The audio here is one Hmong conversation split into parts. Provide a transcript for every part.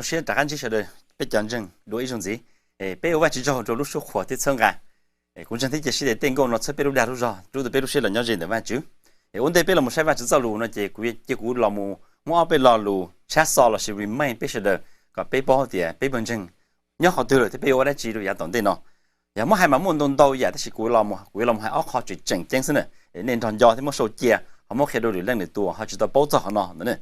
Zoo siab rov qab ntsib sawv daws peb cov ntseeg dua ib zaug ntxiv. Peb ua Vajtswv tsaug rau lub suab qhuas thiab txhawb nqa. Kuv ntseeg thiab cia siab tias tej nkauj no txhawb peb lub dag lub zog rub tau peb lub siab los nyob ze ntawm Vajtswv. Ua ntej peb los mus saib Vajtswv txoj lus no ces kuv cia kuv los mus muab ob peb lo lus tshab xo lossis remind peb sawv daws kom peb paub tias peb pawg ntseeg nyob qhov twg lawm thiab peb yuav ua dab tsi rau yav tom ntej no. Yog muab hais mas muaj ntau ntau yam tab sis kuv los kuv yuav los hais ob qho tseem tseem ceeb xwb na. Nej nrog nco thiab muab sau cia ho muab qhia rau lwm leej lwm tus ho tsis tau paub txog qhov no ntawm ne.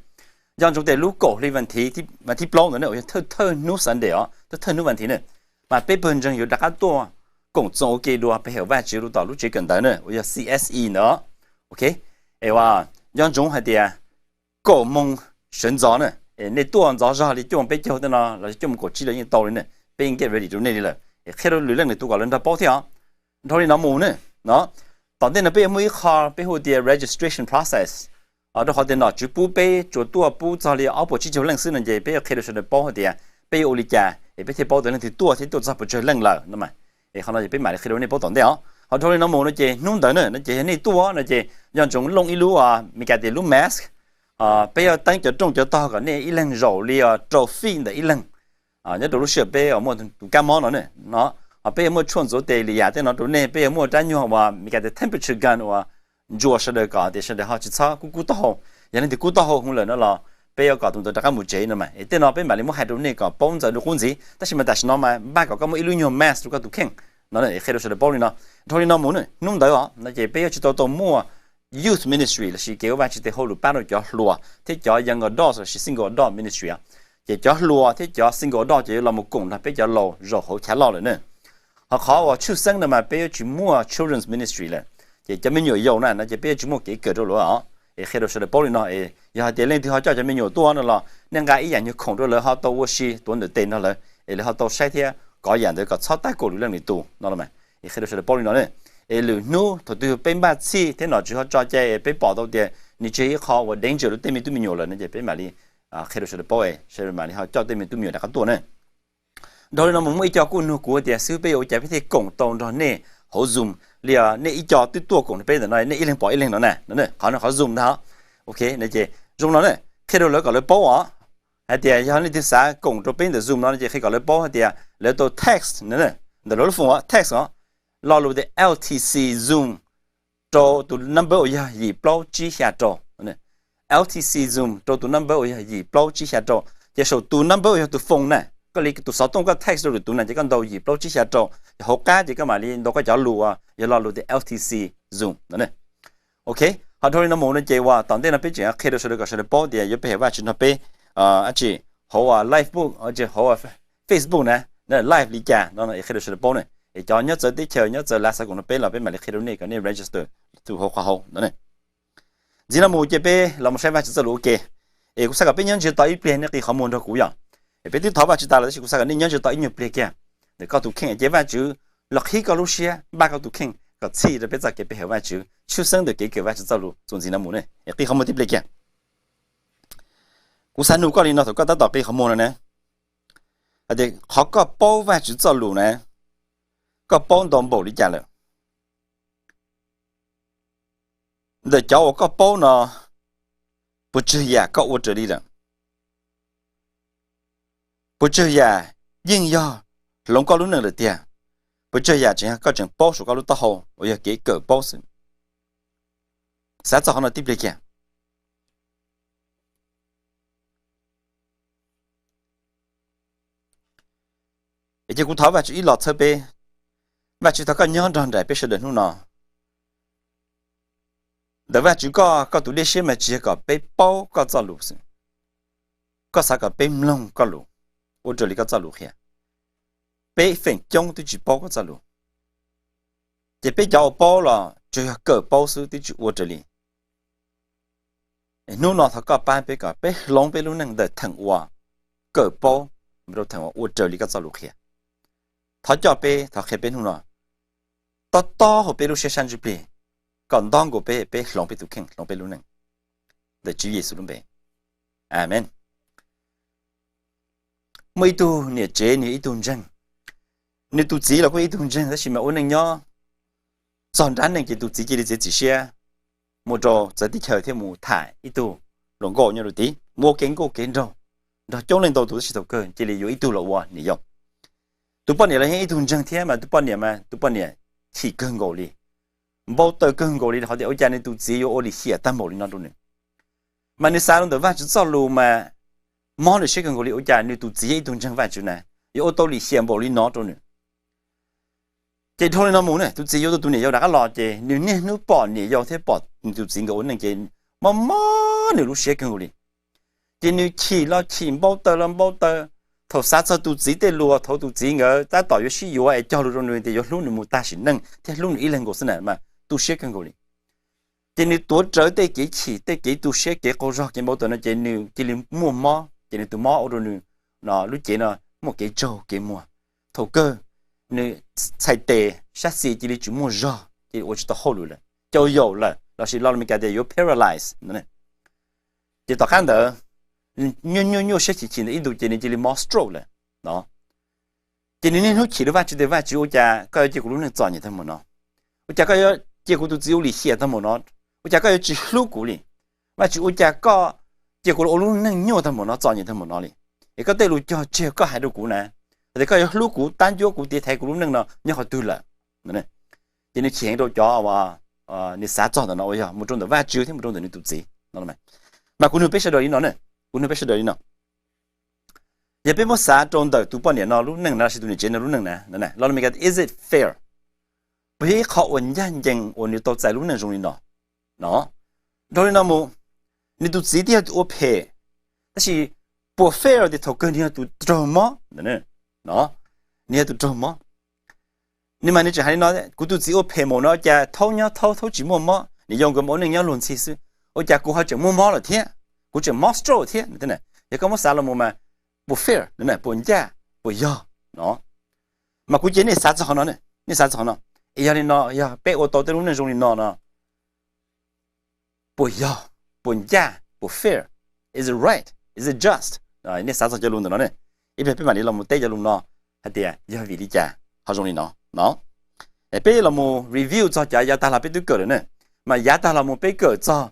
Nco ntsoov tias lub kaum hli vas thib plaub ntawm ne uas yog thawj thawj hnub Sunday os, thawj thawj hnub vas thib ne, mas peb pawg ntseeg yuav rov qab tuaj koom txoos ua ke dua peb hawm Vajtswv rau tom lub tsev kawm ntawv ne uas yog C S E ntawd. Ok, es nco ntsoov hais tias kaum moos sawv ntxov na, nej tuaj ntxov zog li cuaj moos peb caug tej no los cuaj moos kaum tsib los yeej tau li ne. Peb yeej get ready rau nej li lawm es qhia rau lwm leej lwm tus kom lawv nrog paub thiab os. Dhau li no mus ne, no, tom ntej no peb yuav muaj ib qho peb hu tias registration process. Rau qhov tias nom tswv pub peb tsuas tuaj pub txog li ob puas tsib caug leej xwb no ces peb yuav qhia rau sawv daws paub hais tias peb yuav ua li cas es peb thiaj paub tias leej twg tuaj thiab tuaj txog puas tsawg leej lawm no. Es qhov no ces peb mam li qhia rau nej paub tom ntej os. Ho dhau li no mus no ces hnub ntawd na no ces yog nej tuaj no ces nco ntsoov looj ib lub, Meskas tias lub mask. Peb yuav teeb cov rooj cov tog kom nej ib leeg zaum li rau feet ntawm ib leeg. Nyob rau lub sij hawm peb muaj tus kab mob no ne, no, ho peb yuav muaj tshuaj ntxuav tes li yam tej no rau nej, peb yuav muaj rab nyuag uas Meskas tias temperature gun uas ntsuas sawv daws kom tias sawv daws ho tsis txhob kub kub taub hau. Yog leej twg kub taub hau heev lawm no los peb yuav kom tus ntawd rov qab mus tsev no mas. Es tej no peb mam li muab hais rau nej kom paub ntxaws dua qub ntxiv tab sis mas tam sim no mas npaj kom koj muaj ib lub nyuag mask rau koj tus kheej no, qhia rau sawv daws paub li no. Dhau li no mus ne, hnub ntawd os no ces peb yuav tsis tau tau muaj youth ministry lossis kev ua Vajtswv tes hauj lwm pab rau cov hluas thiab cov young adults lossis single adult ministry. Ces cov hluas thiab cov single adult ces yuav los mus koom nrog peb cov laus zaum hauv chav loj lawm ne. Ho qhov uas tshwj xeeb no mas peb yuav tsis muaj children's ministry lawm. Ces cov me nyuam yaus na no ces peb yuav tsis muaj kev kawm rau lawv os. Es qhia rau sawv daws paub li no es yog hais tias leej twg ho coj cov me nyuam tuaj no los nej nqa ib yam nyuag khoom rau lawv ho tau ua si tuav ntawm tes nrog lawv es lawv ho tau saib thiab kov yam ntawd kom txhob tab kaum lwm leej lwm tus no los mas. Es qhia rau sawv daws paub li no ne. Es lwm hnub thaum twg peb npaj txhij thiab nom tswv ho tso cai es peb pom tau tias nws tsis yog ib qho uas danger rau tej me tub me nyuam lawm no ces peb mam li qhia rau sawv daws paub es sawv daws mam li ho coj tej me tub me nyuam rov qab tuaj ne. Dhau li no mus muaj ib co kuj nug kuv tias xib hwb peb yuav ua cas peb thiaj koom tau nrog nej hauv Zoom li nej ib co twb tuaj koom nrog peb ntawm no nej ib leeg pom ib leeg no na. Qhov no qhov Zoom ntag. Ok, ces zoo no ne, qhia rau lawv kom lawv paub os. Hais tias yog leej twg xav koom rau peb ntawm Zoom no ces qhia kom lawv paub hais tias lawv tau text ntawm lawv lub phone text os, lo lus tias L T C Zoom rau tus number uas yog yim plaub tsib xya rau. L T C Zoom rau tus number uas yog yim plaub tsib xya rau. Ces saum tus number uas yog tus phone na, koj li tus xov tooj koj text rau lwm tus na ces koj ntaus yim plaub tsib xya rau, ces hauv qab ces koj mam li ntaus koj cov lus uas yog lo lus tias L T C Zoom no. Ok, ho dhau li no mus no ces uas tom ntej no peb tseem qhia rau sawv daws kom sawv daws paub tias yuav pe hawm Vajtswv nrog peb dab tsi hauv Lifebook, hauv Facebook na, live li cas no qhia rau sawv daws paub ne. Es cov nyob txawv teb chaws nyob txawv lav xav koom nrog peb los peb mam li qhia rau nej kom nej register through hauv qhov hauv no. Ntxiv no mus ces peb los mus saib Vajtswv txoj lus ua ke. Es kuv xav kom peb nyob ntsiag to ib pliag nej qi qhov muag nrog kuv yom. Es peb twb thov Vajtswv tas lawm tab sis kuv xav kom nej nyob ntsiag to ib nyuag pliag kiag ntawm koj tus kheej ces Vajtswv los qhib koj lub siab npaj koj tus kheej kom txhij rau peb txoj kev pe hawm Vajtswv tshwj xeeb ntawm kev kawm Vajtswv txoj lus txuas ntxiv no mus ne. Es qi qhov muag tib pliag kiag. Kuv xav nug koj li no thaum koj tab tom qi qhov muag no na, hais tias qhov koj paub Vajtswv txoj lus na, koj paub ntau npaum li cas lawm? Ntawm cov uas koj paub no, puas tsawg yam koj ua raws li lawm? Puas tsawg yam yeej yog hloov koj lub neej lawm tiag? Puas tsawg yam tseem yog koj tseem paub saum koj lub taub hau uas yog kev kawm paub xwb? Xav txog qhov no tib pliag kiag. Es ces kuv thov Vajtswv ib los txhawb peb. Vajtswv thov koj nyob nrog nraim peb sawv daws hnub no. Ntawm Vajtswv koj, koj tus dej siab mas tsis yog kom peb paub koj txoj lus xwb. Koj xav kom peb mloog koj lus, ua raws li koj txoj lus qhia. Peb feem coob twb tsis paub koj txoj lus. Ces peb cov uas paub los tsuas yog kawm paub xwb twb tsis ua raws li. Hnub no thov koj pab peb kom peb hloov peb lub neej ntawm theem uas kawm paub mus rau theem uas ua raws li koj txoj lus qhia. Thov coj peb, thov qhia peb hnub no, tob tob hauv peb lub siab sab ntsuj plig, kom ntob nkaus peb, peb hloov peb tus kheej, hloov peb lub neej. Ntawm Tswv Yexus lub npe, amees. Muaj ib tug niam tsev nws yog ib tug ntseeg, nws tus txiv los kuj yog ib tug ntseeg tab sis mas ua neej nyob txog nrab neej ces tus txiv cia li txiav txim siab mus rau txawv teb chaws thiab mus tham ib tug hluas nkauj nyob rau tid, mus ua kev nkauj kev nraug. nrog coob leej ntau tus tab sis thaum kawg cia li yuav ib tug los ua niam yau. Tus poj niam los yog ib tug ntseeg thiab mas tus poj niam mas tus poj niam chim kawg nkaus li, npau taws kawg nkaus li qhov tias ua cas nws tus txiv yuav ua lim hiam tag npaum li no rau nws. Mas nws xav rau ntawm Vajtswv txoj lus mas mob nws siab kawg nkaus li, ua cas nws tus txiv yog ib tug ntseeg Vajtswv na yuav ua tau lim hiam npaum li no rau nws. Ces dhau li no mus ne, tus txiv yuav tau tus niam yau rov qab los ces nws niaj hnub pom niam yau thiab pom nws tus txiv nkawd ua neej ces mob mob nws lub siab kawg nkaus li. Ces nws chim los chim, npau taws los npau taws. Thaum xav txog tus txiv tej lus thaum tus txiv nkawd tab tom yuav sib yuav es cog lus rau nws tias yuav hlub nws mus tag sim neej thiab hlub nws ib leeg nkaus xwb na mas tu siab kawg nkaus li. Ces nws tuav rawv tej kev chim, tej kev tu siab, kev qaug zog, kev npau taws no ces nws cia li muaj mob, ces nws tus mob ua rau nws lub cev no muaj kev tsaug kev muag. Thaum kawg nws txhais tes sab xis cia li tsis muaj zog, ces ua tsis tau hauj lwm lawm, cau yaum lawm lossis lo lus Meskas tias yuav paralyze. Ces tom qab ntawd nyuaj nyuaj nyuaj siab chim chim ntawd ib ntus ces nws cia li mob stroke lawm no. Ces nws niaj hnub chim rau Vajtswv tias Vajtswv, ua cas koj yuav cia kuv lub neej txom nyem tag npaum no? Ua cas koj yuav cia kuv tus txiv ua lim hiam tag npaum no? Ua cas koj yuav tsis hlub kuv li? Vajtswv, ua cas koj cia kuv los ua lub neej nyuaj tag npaum no, txom nyem tag npaum no li? Es koj tej lus cog tseg koj hais rau kuv na, tias koj yuav hlub kuv, tab ncuab kuv, tiv thaiv kuv lub neej no nyob qhov twg lawm? Ces nws chim heev rau cov uas nws xav txog ntawm no uas yog mus rau ntawm Vajtswv thiab mus rau ntawm nws tus txiv no. Mas kuv nug peb sawv daws li no, kuv nug peb sawv daws li no, yog peb muab xav rau ntawm tus poj niam no lub neej na lossis tus niam tsev no lub neej na, lo lus Meskas, is it fair? Puas yog ib qho uas ncaj ncees uas nws tau txais lub neej zoo li no no? Dhau li no mus, nws tus txiv twb yog tus ua phem, tab sis puas fair tias thaum kawg nws yog tus raug mob no? Nws yog tus raug mob. Nws mas nws tseem hais li no, kuv tus txiv ua phem npaum no cas thaub nyob thaub, thaub tsis muaj mob, niam yau nkawd mas ua neej nyob luag ntxhi xwb, ua cas kuv ho tseem muaj mob lawm thiab, kuv tseem mob stroke thiab? Yog koj muab xav los mus mas puas fair, puas ncaj, puas yog no? Mas kuv cia nej xav txog qhov no, nej xav txog qhov no. Es yog li no, yog peb ua tau tej lub neej zoo li no no, puas yog, puas ncaj, puas fair? Is it right? Is it just? Nej xav txog cov lus ntawm no ne, ib pliag peb mam li los mus teb cov lus no hais tias yog vim li cas ho zoo li no no. Peb los mus review txog cov yav tag los peb twb kawm lawm ne, mas yav tag los mus peb kawm txog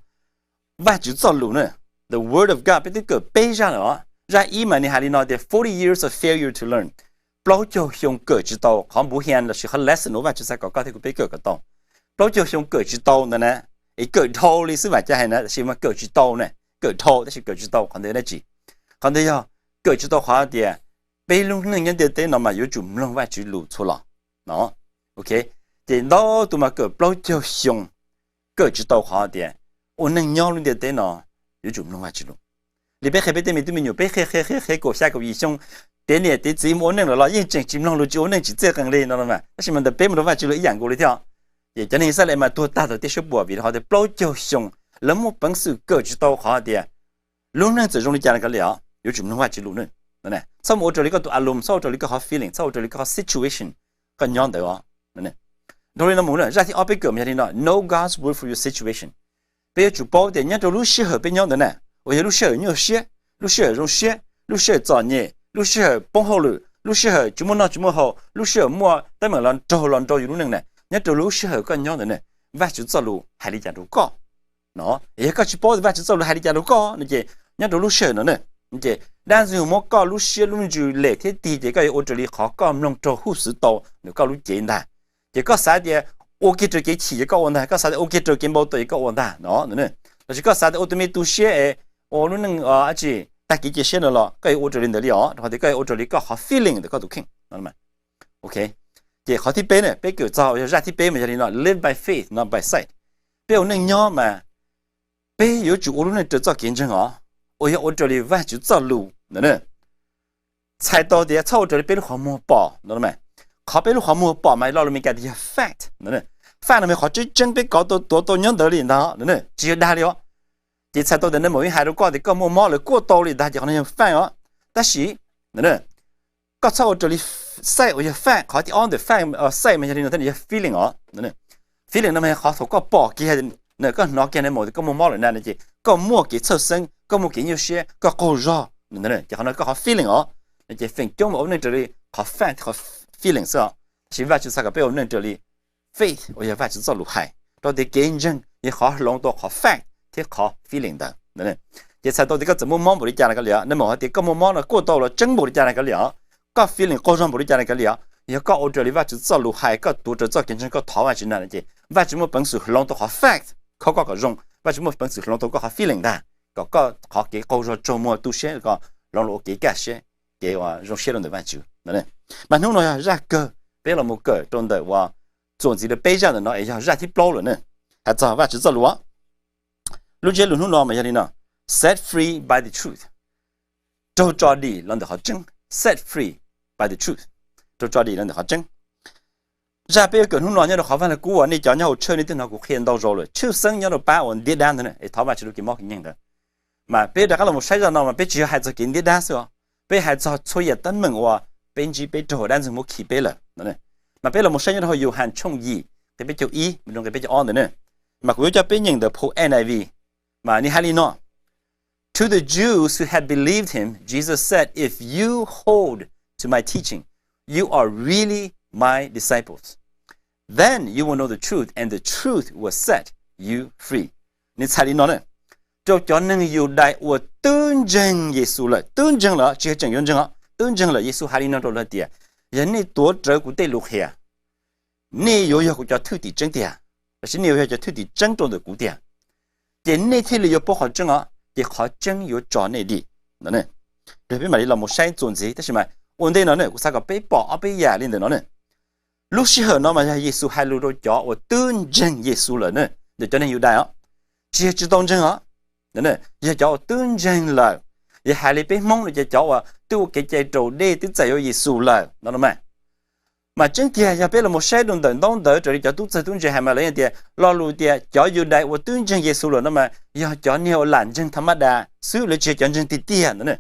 Vajtswv txoj lus na, the word of God, peb twb kawm peb zaj lawm os. Zaj ib mas nws hais li no tias forty years of failure to learn, plaub caug xyoo kawm tsis tau qhov npuv hias lossis qhov lesson uas Vajtswv xav kom koj thiab kuv peb kawm kom tau. Plaub caug xyoo kawm tsis tau ntawd na, es kawm dhau li xwb vam cai hais na, tab sis mas kawm tsis tau na, kawm dhau tab sis kawm tsis tau qhov ntawd dab tsi? Qhov ntawd yog kawm tsis tau qhov tias peb lub neej nyob ntiaj teb no mas yuav tsum mloog Vajtswv lus txhua los no. Ok, ces ntau tus mas kawm plaub caug xyoo kawm tsis tau qhov tias ua neej nyob lub ntiaj teb no yuav tsum mloog Vajtswv lus. Li peb qhia peb tej me tub me nyuam, peb qhia qhia qhia kaum xya kaum yim xyoo, tiav niam tiav txiv mus ua neej lawm los yeej tseem tsis mloog lus, tsis ua neej tsis txawj qees li no mas, tab sis mas ntawm peb mus rau Vajtswv lus ib yam nkaus li thiab. Ces cov neeg Yixalayees mas tuag tag tau tej suab puam vim qhov tias plaub caug xyoo lawv muaj peev xwm kawm tsis tau qhov tias lub neej txawm zoo li cas los kav liam os, yuav tsum mloog Vajtswv lus ne. Txhob mus ua raws li koj tus a lum, txhob ua raws li koj qhov feeling, txhob ua raws li koj qhov situation koj nyob ntawd os. Dhau li no mus, zaj thib ob peb kawm mas yog li no, know God's will for your situation. Peb yuav tsum paub tias nyob rau lub sij hawm peb nyob ntawd na, uas yog lub sij hawm nyuaj siab, lub sij hawm zoo siab, lub sij hawm txom nyem, lub sij hawm poob hauj lwm, lub sij hawm tsis muaj noj tsis muaj haus, lub sij hawm muaj teeb meem los nraug los nraug yus lub neej na, nyob rau lub sij hawm koj nyob ntawd na, Vajtswv txoj lus hais li cas rau koj no? Yog koj tsis paub tias Vajtswv txoj lus hais li cas rau koj no ces nyob rau lub sij hawm no na, ces dab ntxwg nyoog muab koj lub siab lub ntsws lem thiab tig ces koj yuav ua raws li qhov koj mloog raug huj xwv tau ntawm koj lub cev ntag. Ces koj xav tias ua kiag raws kev chim ces koj ua ntag, koj xav tias ua kiag raws kev npau taws ces koj ua ntag no. Lossis koj xav tias ua tus me tu siab es ua lub neej dab tsi tag kev cia siab no los koj yuav ua raws li ntawd li os, rau qhov tias koj yuav ua raws li koj qhov feeling ntawm koj tus kheej. Ok, ces qhov thib peb na, peb kawm txog uas yog zaj thib peb mas yog li no, live by faith, not by sight. Peb ua neej nyob mas peb yuav tsum ua lub neej raws txoj kev ntseeg os, uas yog ua raws li Vajtswv txoj lus ntawd na. Txhais tau tias txhob ua raws li peb lub qhov muag pom no. Qhov peb lub qhov muag pom mas lo lus Meskas tias yog fact no. Fact no mas qhov tseeb tseeb peb kov tau tuav tau nyob ntawd li ntag, tsis yog dag li os. Ces txhais tau tias nws mam li hais rau koj tias koj muaj mob lawm kuaj tau li ntag ces qhov no yog fact os. Tab sis koj txhob ua raws li sight uas yog fact, qhov thib ob ntawm fact, sight mas yog li no thiab, nws yog feeling os. Feeling no mas qhov thaum koj pom kiag, koj hnov kiag na, mus tias koj muaj mob lawm na no ces koj muaj kev txhawj xeeb, koj muaj kev nyuaj siab, koj qaug zog, ces qhov no koj qhov feeling os. Ces feem coob mas ua neej raws li qhov fact thiab qhov feeling xwb os. Tab sis Vajtswv xav kom peb ua neej raws li faith uas yog Vajtswv txoj lus hais, rau tias kev ntseeg yog qhov hloov tau qhov fact thiab qhov feeling ntawd. Ces txhais tau tias koj txawm muaj mob npaum li cas na kav liam, nws mam hais tias koj muaj mob no kuaj tau los tseeb npaum li cas na kav liam, koj feeling qaug zog npaum li cas na kav liam, yog koj ua raws li Vajtswv txoj lus hais, koj tuav raws txoj kev ntseeg, koj thov Vajtswv na ces Vajtswv muaj peev xwm hloov tau qhov fact, kho koj kom zoo, Vajtswv muaj peev xwm hloov tau koj qhov feeling ntag, kom koj qhov kev qaug zog tsaug muag tu siab ko hloov los ua kev kaj siab, kev zoo siab rau ntawm Vajtswv. Mas hnub no yog zaj kawg, peb los mus kawm rau ntawm uas txuas ntxiv rau peb zaj ntawm no es yog zaj thib plaub lawm na, hais txog Vajtswv txoj lus. Lub ntsiab lus hnub no mas yog li no: set free by the truth, raug tso dim los ntawm qhov tseeb. Set free by the truth, raug tso dim los ntawm qhov tseeb. Zaj peb yuav kawm hnub no nyob rau qhov Vaj Lug Kub uas nej cov nyob hauv church nej twb hnov kuv qhia ntau zaus lawm, tshwj xeeb nyob rau pab uas ntiab dab ntawd es thov Vajtswv lub kev mob kev nkeeg ntawd. Mas peb rov qab los mus saib zaj no mas peb tsis yog hais txog kev ntiab dab xwb os, peb hais txog txhua yam teeb meem uas peb ntsib peb raug dab ntxwg muab khi peb lawm. Mas peb los mus saib nyob rau hauv Yauhas tshooj yim nqe peb caug ib mus rau nqe peb caug ob ntawd na. Mas kuv yuav coj peb nyeem ntawm phau N I V, mas nws hais li no: To the Jews who had believed him, Jesus said, if you hold to my teaching, you are really my disciples. Then you will know the truth, and the truth will set you free. Nws txhais li no na: Rau cov neeg Yudais uas twb ntseeg Yexus lawm, twb ntseeg lawm, tsis yog tseem yuav ntseeg os, twb ntseeg lawm, Yexus hais li no rau lawv tias, yog nej tuav rawv kuv tej lus qhia, nej yuav yog kuv cov thwj tim tseeb tiag, lossis nej yuav yog cov thwj tim tseeb rau ntawm kuv tiag, ces nej thiaj li yuav paub qhov tseeb os, ces qhov tseeb yuav tso nej dim. Peb mam li los mus saib txuas ntxiv, tab sis mas ua ntej no ne kuv xav kom peb pom ob peb yam li ntawm no ne. Lub sij hawm no mas yog Yexus hais lus rau cov uas twb ntseeg Yexus lawm na, ntawm cov neeg Yudais os, tsis yog tsis tau ntseeg os, yog cov uas twb ntseeg lawm. Yog hais li peb Hmoob no ces cov uas twb ua kev cai raus dej twb txais yuav Yexus lawm no mas. Mas tseeb tiag yog peb los mus saib rau ntawm ntaub ntawv raws li cov tub txawg tub ntse hais mas lawv yeej tias lo lus tias cov Yudais uas twb ntseeg Yexus lawm no mas yog cov niag uas lam ntseeg tha mab das xwb, lawv tsis yog cov ntseeg tiag tiag ntawd.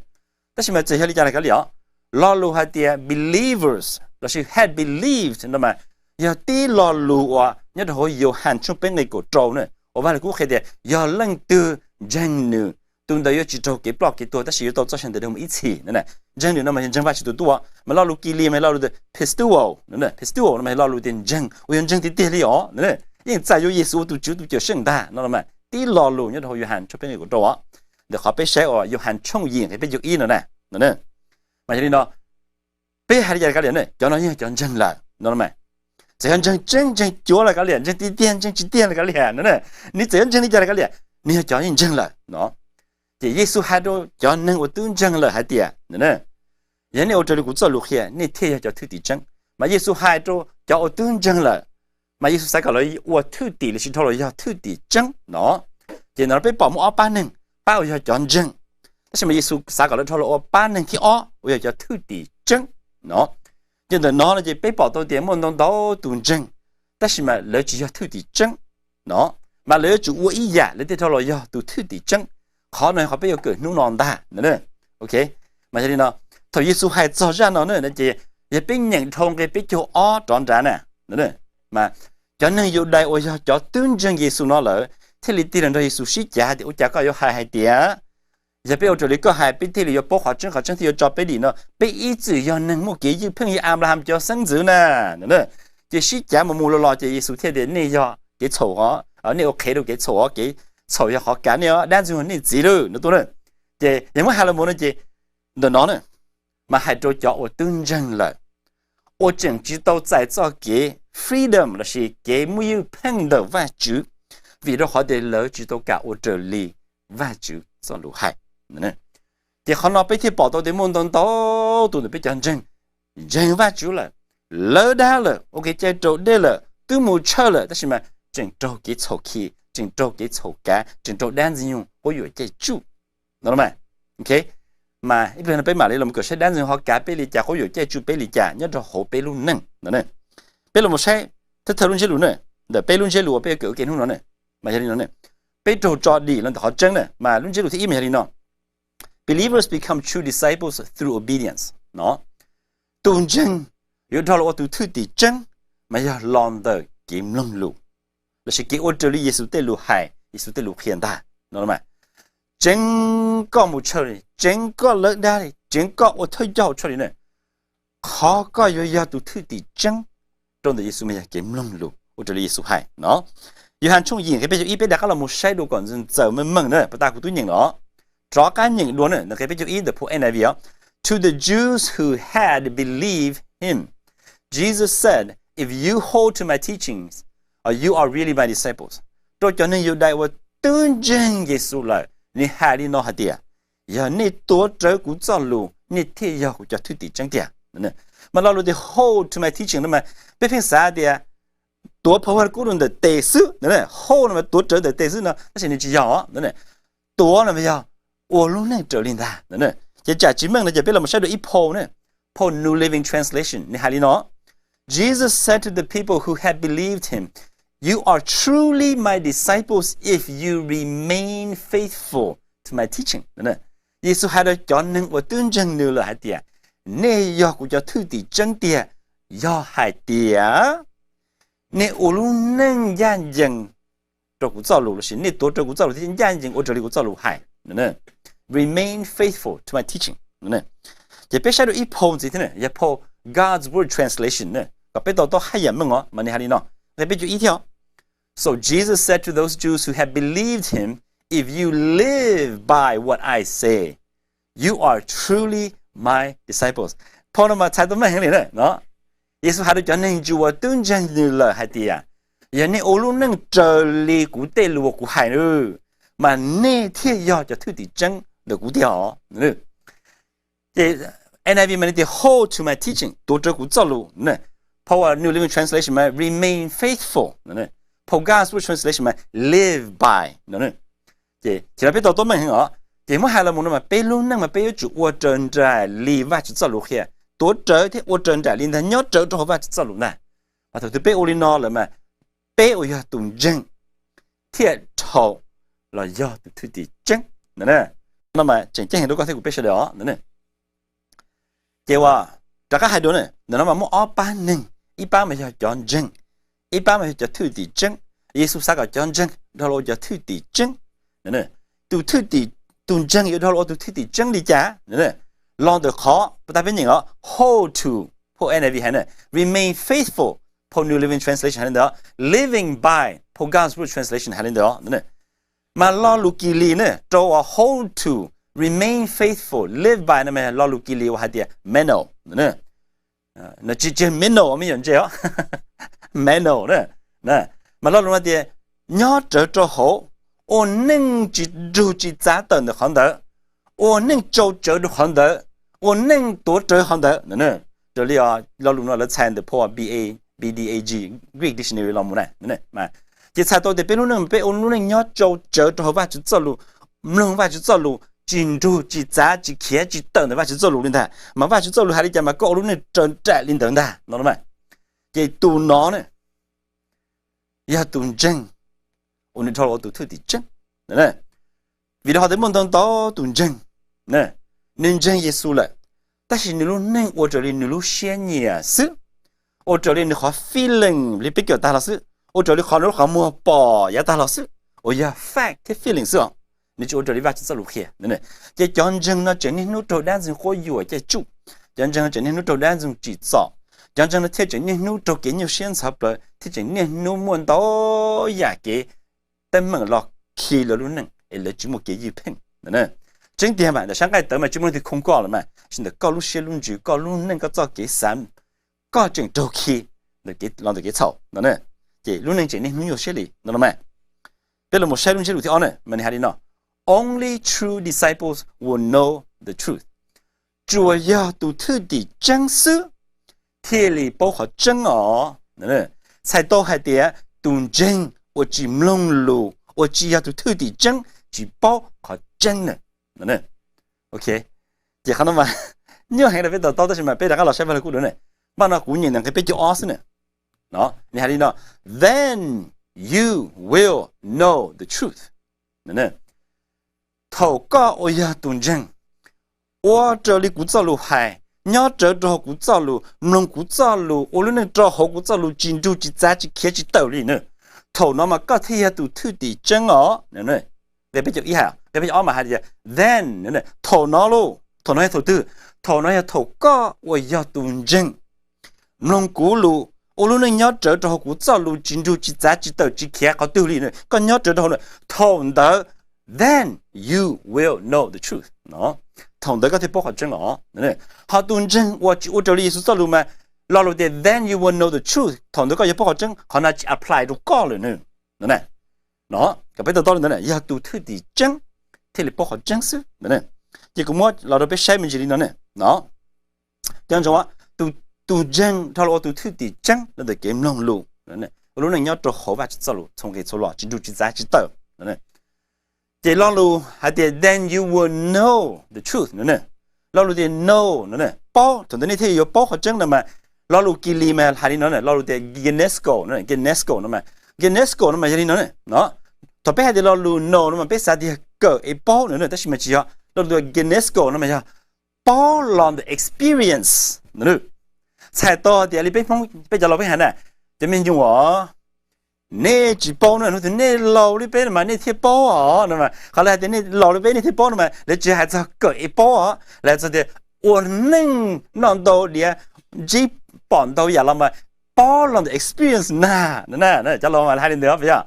Tab sis mas txawm yog li cas los kav liam os, lo lus hais tias believers lossis had believed no mas yog tib lo lus uas nyob rau hauv Yauhas tshooj peb nqe kaum rau na, uas Vaj Lug Kub qhia tias yog leej twg ntseeg nws, tus ntawd yuav tsis raug kev ploj kev tuag tab sis yuav tau txoj sia ntawm Ntuj mus ib txhis. Ntseeg nws no mas yog ntseeg Vajtswv tus tub, mas lo lus Kilis mas yog lo lus tias pisteuo, pisteuo no mas yog lo lus tias ntseeg, uas yog ntseeg tiag tiag li os, yeej txais yuav Yexus ua tus Tswv tus Cawmseej ntag no mas tib lo lus nyob rau hauv Yauhas tshooj peb nqe kaum rau os, ntawm qhov peb saib uas Yauhas tshooj yim nqe peb caug ib no na. Mas yog li no, peb hais li cas kav liam ne, cov no yeej yog cov ntseeg lawm no mas. Txawm yog ntseeg tseeb ntseeg cuav los kav liam, ntseeg tiag tiag ntseeg tsis tiag los kav liam no, nws txawm yog ntseeg li cas los kav liam, nws yog cov yeej ntseeg lawm no. Ces Yexus hais rau cov neeg uas twb ntseeg lawm hais tias, yog nej ua raws li kuv txoj lus qhia nej thiaj yog cov thwj tim tseeb. Mas Yexus hais rau cov uas twb ntseeg lawm, mas Yexus xav kom lawv ua thwj tim lossis dhau los yog thwj tim tseeb no. Ces ntawm no peb pom muaj ob pab neeg, pab uas yog cov ntseeg, tab sis mas Yexus xav kom lawv dhau los ua pab neeg thib ob uas yog cov thwj tim tseeb no. Ces ntawm no no ces peb pom tau tias muaj ntau ntau tus ntseeg, tab sis mas lawv tsis yog thwj tim tseeb no, mas lawv yuav tsum ua ib yam lawv thiaj dhau los yog tus thwj tim tseeb. Qhov no yog qhov peb yuav kawm hnub no ntag. Ok, mas yog li no, thaum Yexus hais txog zaj no na ces yog peb nyeem dhau nqe peb caug ob rov nrad na, mas cov neeg Yudais uas yog cov twb ntseeg Yexus no lawm thiaj li tig los nrog Yexus sib cav tias ua cas koj yuav hais hais tias yog peb ua raws li koj hais peb thiaj li yuav paub qhov tseeb, qhov tseeb thiaj yuav tso peb dim no, peb ib txwm yog neeg muaj kev ywj pheej yog Anplaham cov xeeb ntxwv na. Ces sib cav mus mus los los ces Yexus thiaj tias nej yog kev txhaum os, nej ua qhev rau kev txhaum os, kev txhaum yog qhov kav nej os, dab ntxwg yog nej txiv lawm no tuaj na. Ces yog muab hais los mus no ces ntawm no na, mas hais rau cov uas twb ntseeg lawm, uas tseem tsis tau txais txoj kev freedom lossis kev muaj ywj pheej ntawm Vajtswv, vim rau qhov tias lawv tsis tau kam ua raws li Vajtswv txoj lus hais. Ces qhov no peb thiaj pom tau tias muaj ntau ntau tus ntawm peb cov ntseeg, ntseeg Vajtswv lawm, lawb dab lawm, ua kev cai raus dej lawm, twb mus church lawm, tab sis mas tseem raug kev txhaum khi, tseem raug kev txhaum kav, tseem raug dab ntxwg nyoog quab yuam caij tsuj no. Mas ib pliag no peb mam li los kawm saib dab ntxwg nyoog ho kav peb li cas, quab yuam caij tsuj peb li cas nyob rau hauv peb lub neej no. Peb los saib thawj thawj lub ntsiab lus na, ntawm peb lub ntsiab lus uas peb yuav kawm ua ke hnub no na, mas yog li no, peb raug tso dim los ntawm qhov tseeb na, mas lub ntsiab lus thib ib mas yog li no: Believers become true disciples through obedience no. Tus ntseeg yuav dhau los ua tus thwj tim tseeb mas yog los ntawm kev mloog lus, lossis kev ua raws li Yexus tej lus hais, Yexus tej lus qhia ntag no. Tseev koj mus church li, tseev koj lawb dab li, tseev koj ua thawj coj hauv church li na, qhov koj yuav yog tus thwj tim tseeb rau ntawm Yexus mas yog kev mloog lus ua raws li Yexus hais no. Yauhas tshooj yim nqe peb caug ib, peb rov qab los mus saib dua kom ntxaws meej meej na, pas tas kuv twb nyeem los. Rov qab nyeem dua na, nqe peb caug ib ntawm phau N I V os. To the Jews who had believed him, Jesus said, "If you hold to my teachings, you are really my disciples." Rau cov neeg Yudais uas twb ntseeg Yexus lawm, nws hais li no hais tias, yog nej tuav rawv kuv txoj lus, nej thiaj yog kuv cov thwj tim tseeb tiag. Mas lo lus tias hold to my teaching no mas peb pheej xav tias tuav phau Vajluskub rau ntawm tes xwb, hold no mas tuav rawv ntawm tes xwb no, tab sis nws tsis yog. Tuav no mas yog ua lub neej raws li ntag. Ces tsam tsis meej no ces peb los saib dua ib phau na, phau New Living Translation nws hais li no, Jesus said to the people who had believed him, "You are truly my disciples if you remain faithful to my teaching." Yexus hais rau cov neeg uas twb ntseeg nws lawm hais tias, nej yog kuv cov thwj tim tseeb tiag yog hais tias nej ua lub neej ncaj ncees rau kuv txoj lus lossis nej tuav rawv kuv txoj lus thiab ncaj ncees ua raws li kuv txoj lus hais. Remain faithful to my teaching. Ces peb saib dua ib phau ntxiv thiab, yog phau God's Word Translation, kom peb to taub haj yam meej os, mas nws hais li no, nqe peb caug ib thiab. So Jesus said to those Jews who had believed him, "If you live by what I say, you are truly my disciples." Phau no mas txhais tau meej heev li na. Yexus hais rau cov neeg Jew uas twb ntseeg nws lawm hais tias, yog nej ua lub neej raws li kuv tej lus uas kuv hais, mas nej thiaj yog cov thwj tim tseeb ntawm kuv tiag os. Ces N I V mas nws tias hold to my teaching, tuav rawv kuv txoj lus. Phau New Living Translation mas remain faithful. Phau God's Word Translation mas live by. Ces cia li peb to taub meej heev os. Ces muab hais los mus no mas peb lub neej mas peb yuav tsum ua raws nraim li Vajtswv txoj lus qhia, tuav rawv thiab ua raws nraim li ntag, nyob rawv rau hauv Vajtswv txoj lus ntag. Mas thaum twg peb ua li no lawm mas peb uas yog tus ntseeg thiaj dhau los yog tus thwj tim tseeb. No mas tseem ceeb heev rau koj thiab kuv peb sawv daws os. Ces uas rov qab hais dua na, ntawm no mas muaj ob pab neeg, ib pab mas yog cov ntseeg, ib pab mas yog cov thwj tim tseeb. Yexus xav kom cov ntseeg dhau los ua cov thwj tim tseeb. Tus thwj tim, tus ntseeg yuav dhau los ua tus thwj tim tseeb li cas? Los ntawm qhov puas tas peb nyeem os, hold to, phau N I V hais na, remain faithful, phau New Living Translation hais li ntawd, living by, phau God's Word Translation hais li ntawd. Mas lo lus Kilis na rau uas hold to, remain faithful, live by no mas lo lus Kilis uas hais tias meno. Tsis, tsis meno me nyuam ntse os, meno na. Mas lo lus no tias nyob rawv rau hauv, ua neej tsis nrug tsis txav tawm ntawm qhov ntawd, ua neej tsau tsawv rau qhov ntawd, ua neej tuav rawv qhov ntawd. Raws li lo lus no lawv txhais ntawm phau B A, B D A G, Greek Dictionary los mus na. Ces txhais tau tias peb lub neej, peb ua lub neej nyob tsau tsawv rau hauv Vajtswv txoj lus, mloog Vajtswv txoj lus, tsis nrug tsis txav tsis khiav tsis tawm ntawm Vajtswv txoj lus li ntag. Mas Vajtswv txoj lus hais li cas mas koj ua lub neej raws nraim li ntawd ntag no. Ces tus no na yog tus ntseeg uas nws dhau los ua tus thwj tim tseeb. Vim rau qhov tias muaj ntau ntau tus ntseeg, nws ntseeg Yexus lawm, tab sis nws lub neej ua raws li nws lub siab nyiam xwb, ua raws li nws qhov feeling li peb cawm tag los xwb, ua raws li qhov nws lub qhov muag pom yav tag los xwb, uas yog fact thiab feeling xwb os. Nws tsis ua raws li Vajtswv txoj lus qhia. Ces cov ntseeg no tseem niaj hnub raug dab ntxwg quab yuam caij tsuj, cov ntseeg no tseem niaj hnub raug dab ntxwg tsim txom, cov ntseeg no thiaj tseem niaj hnub raug kev nyuaj siab ntxhov plawv, thiaj tseem niaj hnub muaj ntau yam kev teeb meem los khi lawv lub neej es lawv tsis muaj kev ywj pheej. Tseeb tiag mas ntawm sab nqaij tawv mas tsis muaj leej twg khoo koj lawm mas, tsis ntawm koj lub siab lub ntsws, koj lub neej, koj txoj kev xav, koj tseem raug khi los ntawm kev txhaum no. Ces lub neej tseem niaj hnub nyuaj siab li no los mas. Peb los mus saib lub ntsiab lus thib ob na mas nws hais li no, only true disciples will know the truth. Tsuas yog tus thwj tim tseeb xwb thiaj li paub qhov tseeb os. Txhais tau hais tias tus ntseeg uas tsis mloog lus, uas tsis yog tus thwj tim tseeb, tsis paub qhov tseeb na. Ok, ces qhov no mas nyuaj heev rau peb to taub, tab sis mas peb rov qab los saib Vaj Lug Kub dua na. Npaj no kuv nyeem ntawm nqe peb caug ob xwb na. Nws hais li no, then you will know the truth. Thaum koj uas yog tus ntseeg ua raws li kuv txoj lus hais, nyob rawv rau hauv kuv txoj lus, mloog kuv txoj lus, ua lub neej rau hauv kuv txoj lus, tsis nrug tsis txav tsis khiav tsis tawm li na, thaum no mas koj thiaj yog tus thwj tim tseeb os. Nqe peb caug ib hais, nqe peb caug ob mas hais tias then, thaum no lauj, thaum no yog thaum twg? Thaum no yog thaum koj uas yog tus ntseeg mloog kuv lus, ua lub neej nyob rawv rau hauv kuv txoj lus, tsis nrug tsis txav tsis tawm tsis khiav qhov twg li, koj nyob rawv rau hauv, thaum ntawd then you will know the truth. Thaum ntawd koj thiaj paub qhov tseeb los. Ho tus ntseeg uas tsis ua raws li Yexus txoj lus mas, lo lus tias then you will know the truth, thaum ntawd koj yuav paub qhov tseeb, qhov no tsis apply rau koj lawm no. No, kom peb to taub li ntawd, yog tus thwj tim tseeb thiaj li paub qhov tseeb xwb. Ces kuv muab los rau peb saib me ntsis li no ne. Cov ntseeg, tus ntseeg dhau los ua tus thwj tim tseeb los ntawm kev mloog lus, ua lub neej nyob rau hauv Vajtswv txoj lus txhua nqe txhua lo, tsis nrug tsis txav tsis tawm. Ces lo lus hais tias then you will know the truth no, lo lus tias know no, paub, thaum ntawd nej thiaj yuav paub qhov tseeb no mas, lo lus Kilis mas hais li no, lo lus tias ginosko, ginosko no mas, ginosko no mas yog li no. Thaum peb hais tias lo lus know no mas peb xav tias yog kawm es paub no, tab sis mas tsis yog. Lo lus tias ginosko no mas yog paub los ntawm experience. Txhais tau tias li peb Hmoob peb cov laus peb hais na, cov me nyuam, nej tsis paub no, hnub twg nej laus li peb no mas nej thiaj paub os no. Qhov lawv hais tias nej laus li peb nej thiaj paub no mas lawv tsis hais txog kawm es paub os, lawv hais txog tias ua neej noj ntau diav, ntsib pom ntau yam los mas paub los ntawm experience ntag. Cov laus mas hais li ntawd os, yog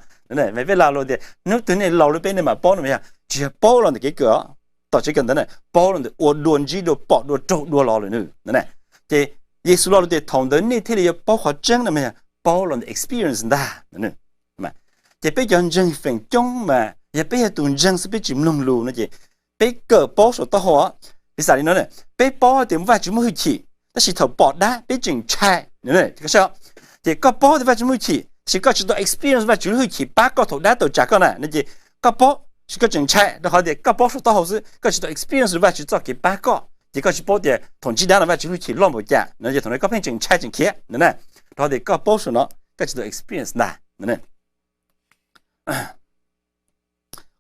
peb laus tias hnub twg nej laus li peb nej mam paub no mas yog tsis yog paub los ntawm kev kawm os. Tom tsev kawm ntawv na, paub los ntawm ua dua ntsib dua pom dua raug dua los lawm no. Ces Yexus lo lus tias thaum ntawd nej thiaj li yuav paub qhov tseeb no mas yog paub los ntawm experience ntag. Ces peb cov ntseeg feem coob mas yog peb yog tus ntseeg xwb peb tsis mloog lus no ces peb kawm paub saum taub hau. Piv xam li no, peb paub tias Vajtswv muaj hwj chim, tab sis thaum pom dab peb tseem ntshai. Ces koj paub tias Vajtswv muaj hwj chim, tab sis koj tsis tau experience Vajtswv lub hwj chim pab koj thaum dab tawm tsam koj na, no ces koj paub, tab sis koj tseem ntshai, rau qhov tias koj paub saum taub hau xwb, koj tsis tau experience Vajtswv txoj kev pab koj, ces koj tsis paub tias thaum ntsib dab no Vajtswv lub hwj chim loj npaum cas no, ces thaum no koj pheej tseem ntshai tseem khiav na, rau qhov tias koj paub saum no, koj tsis tau experience ntag.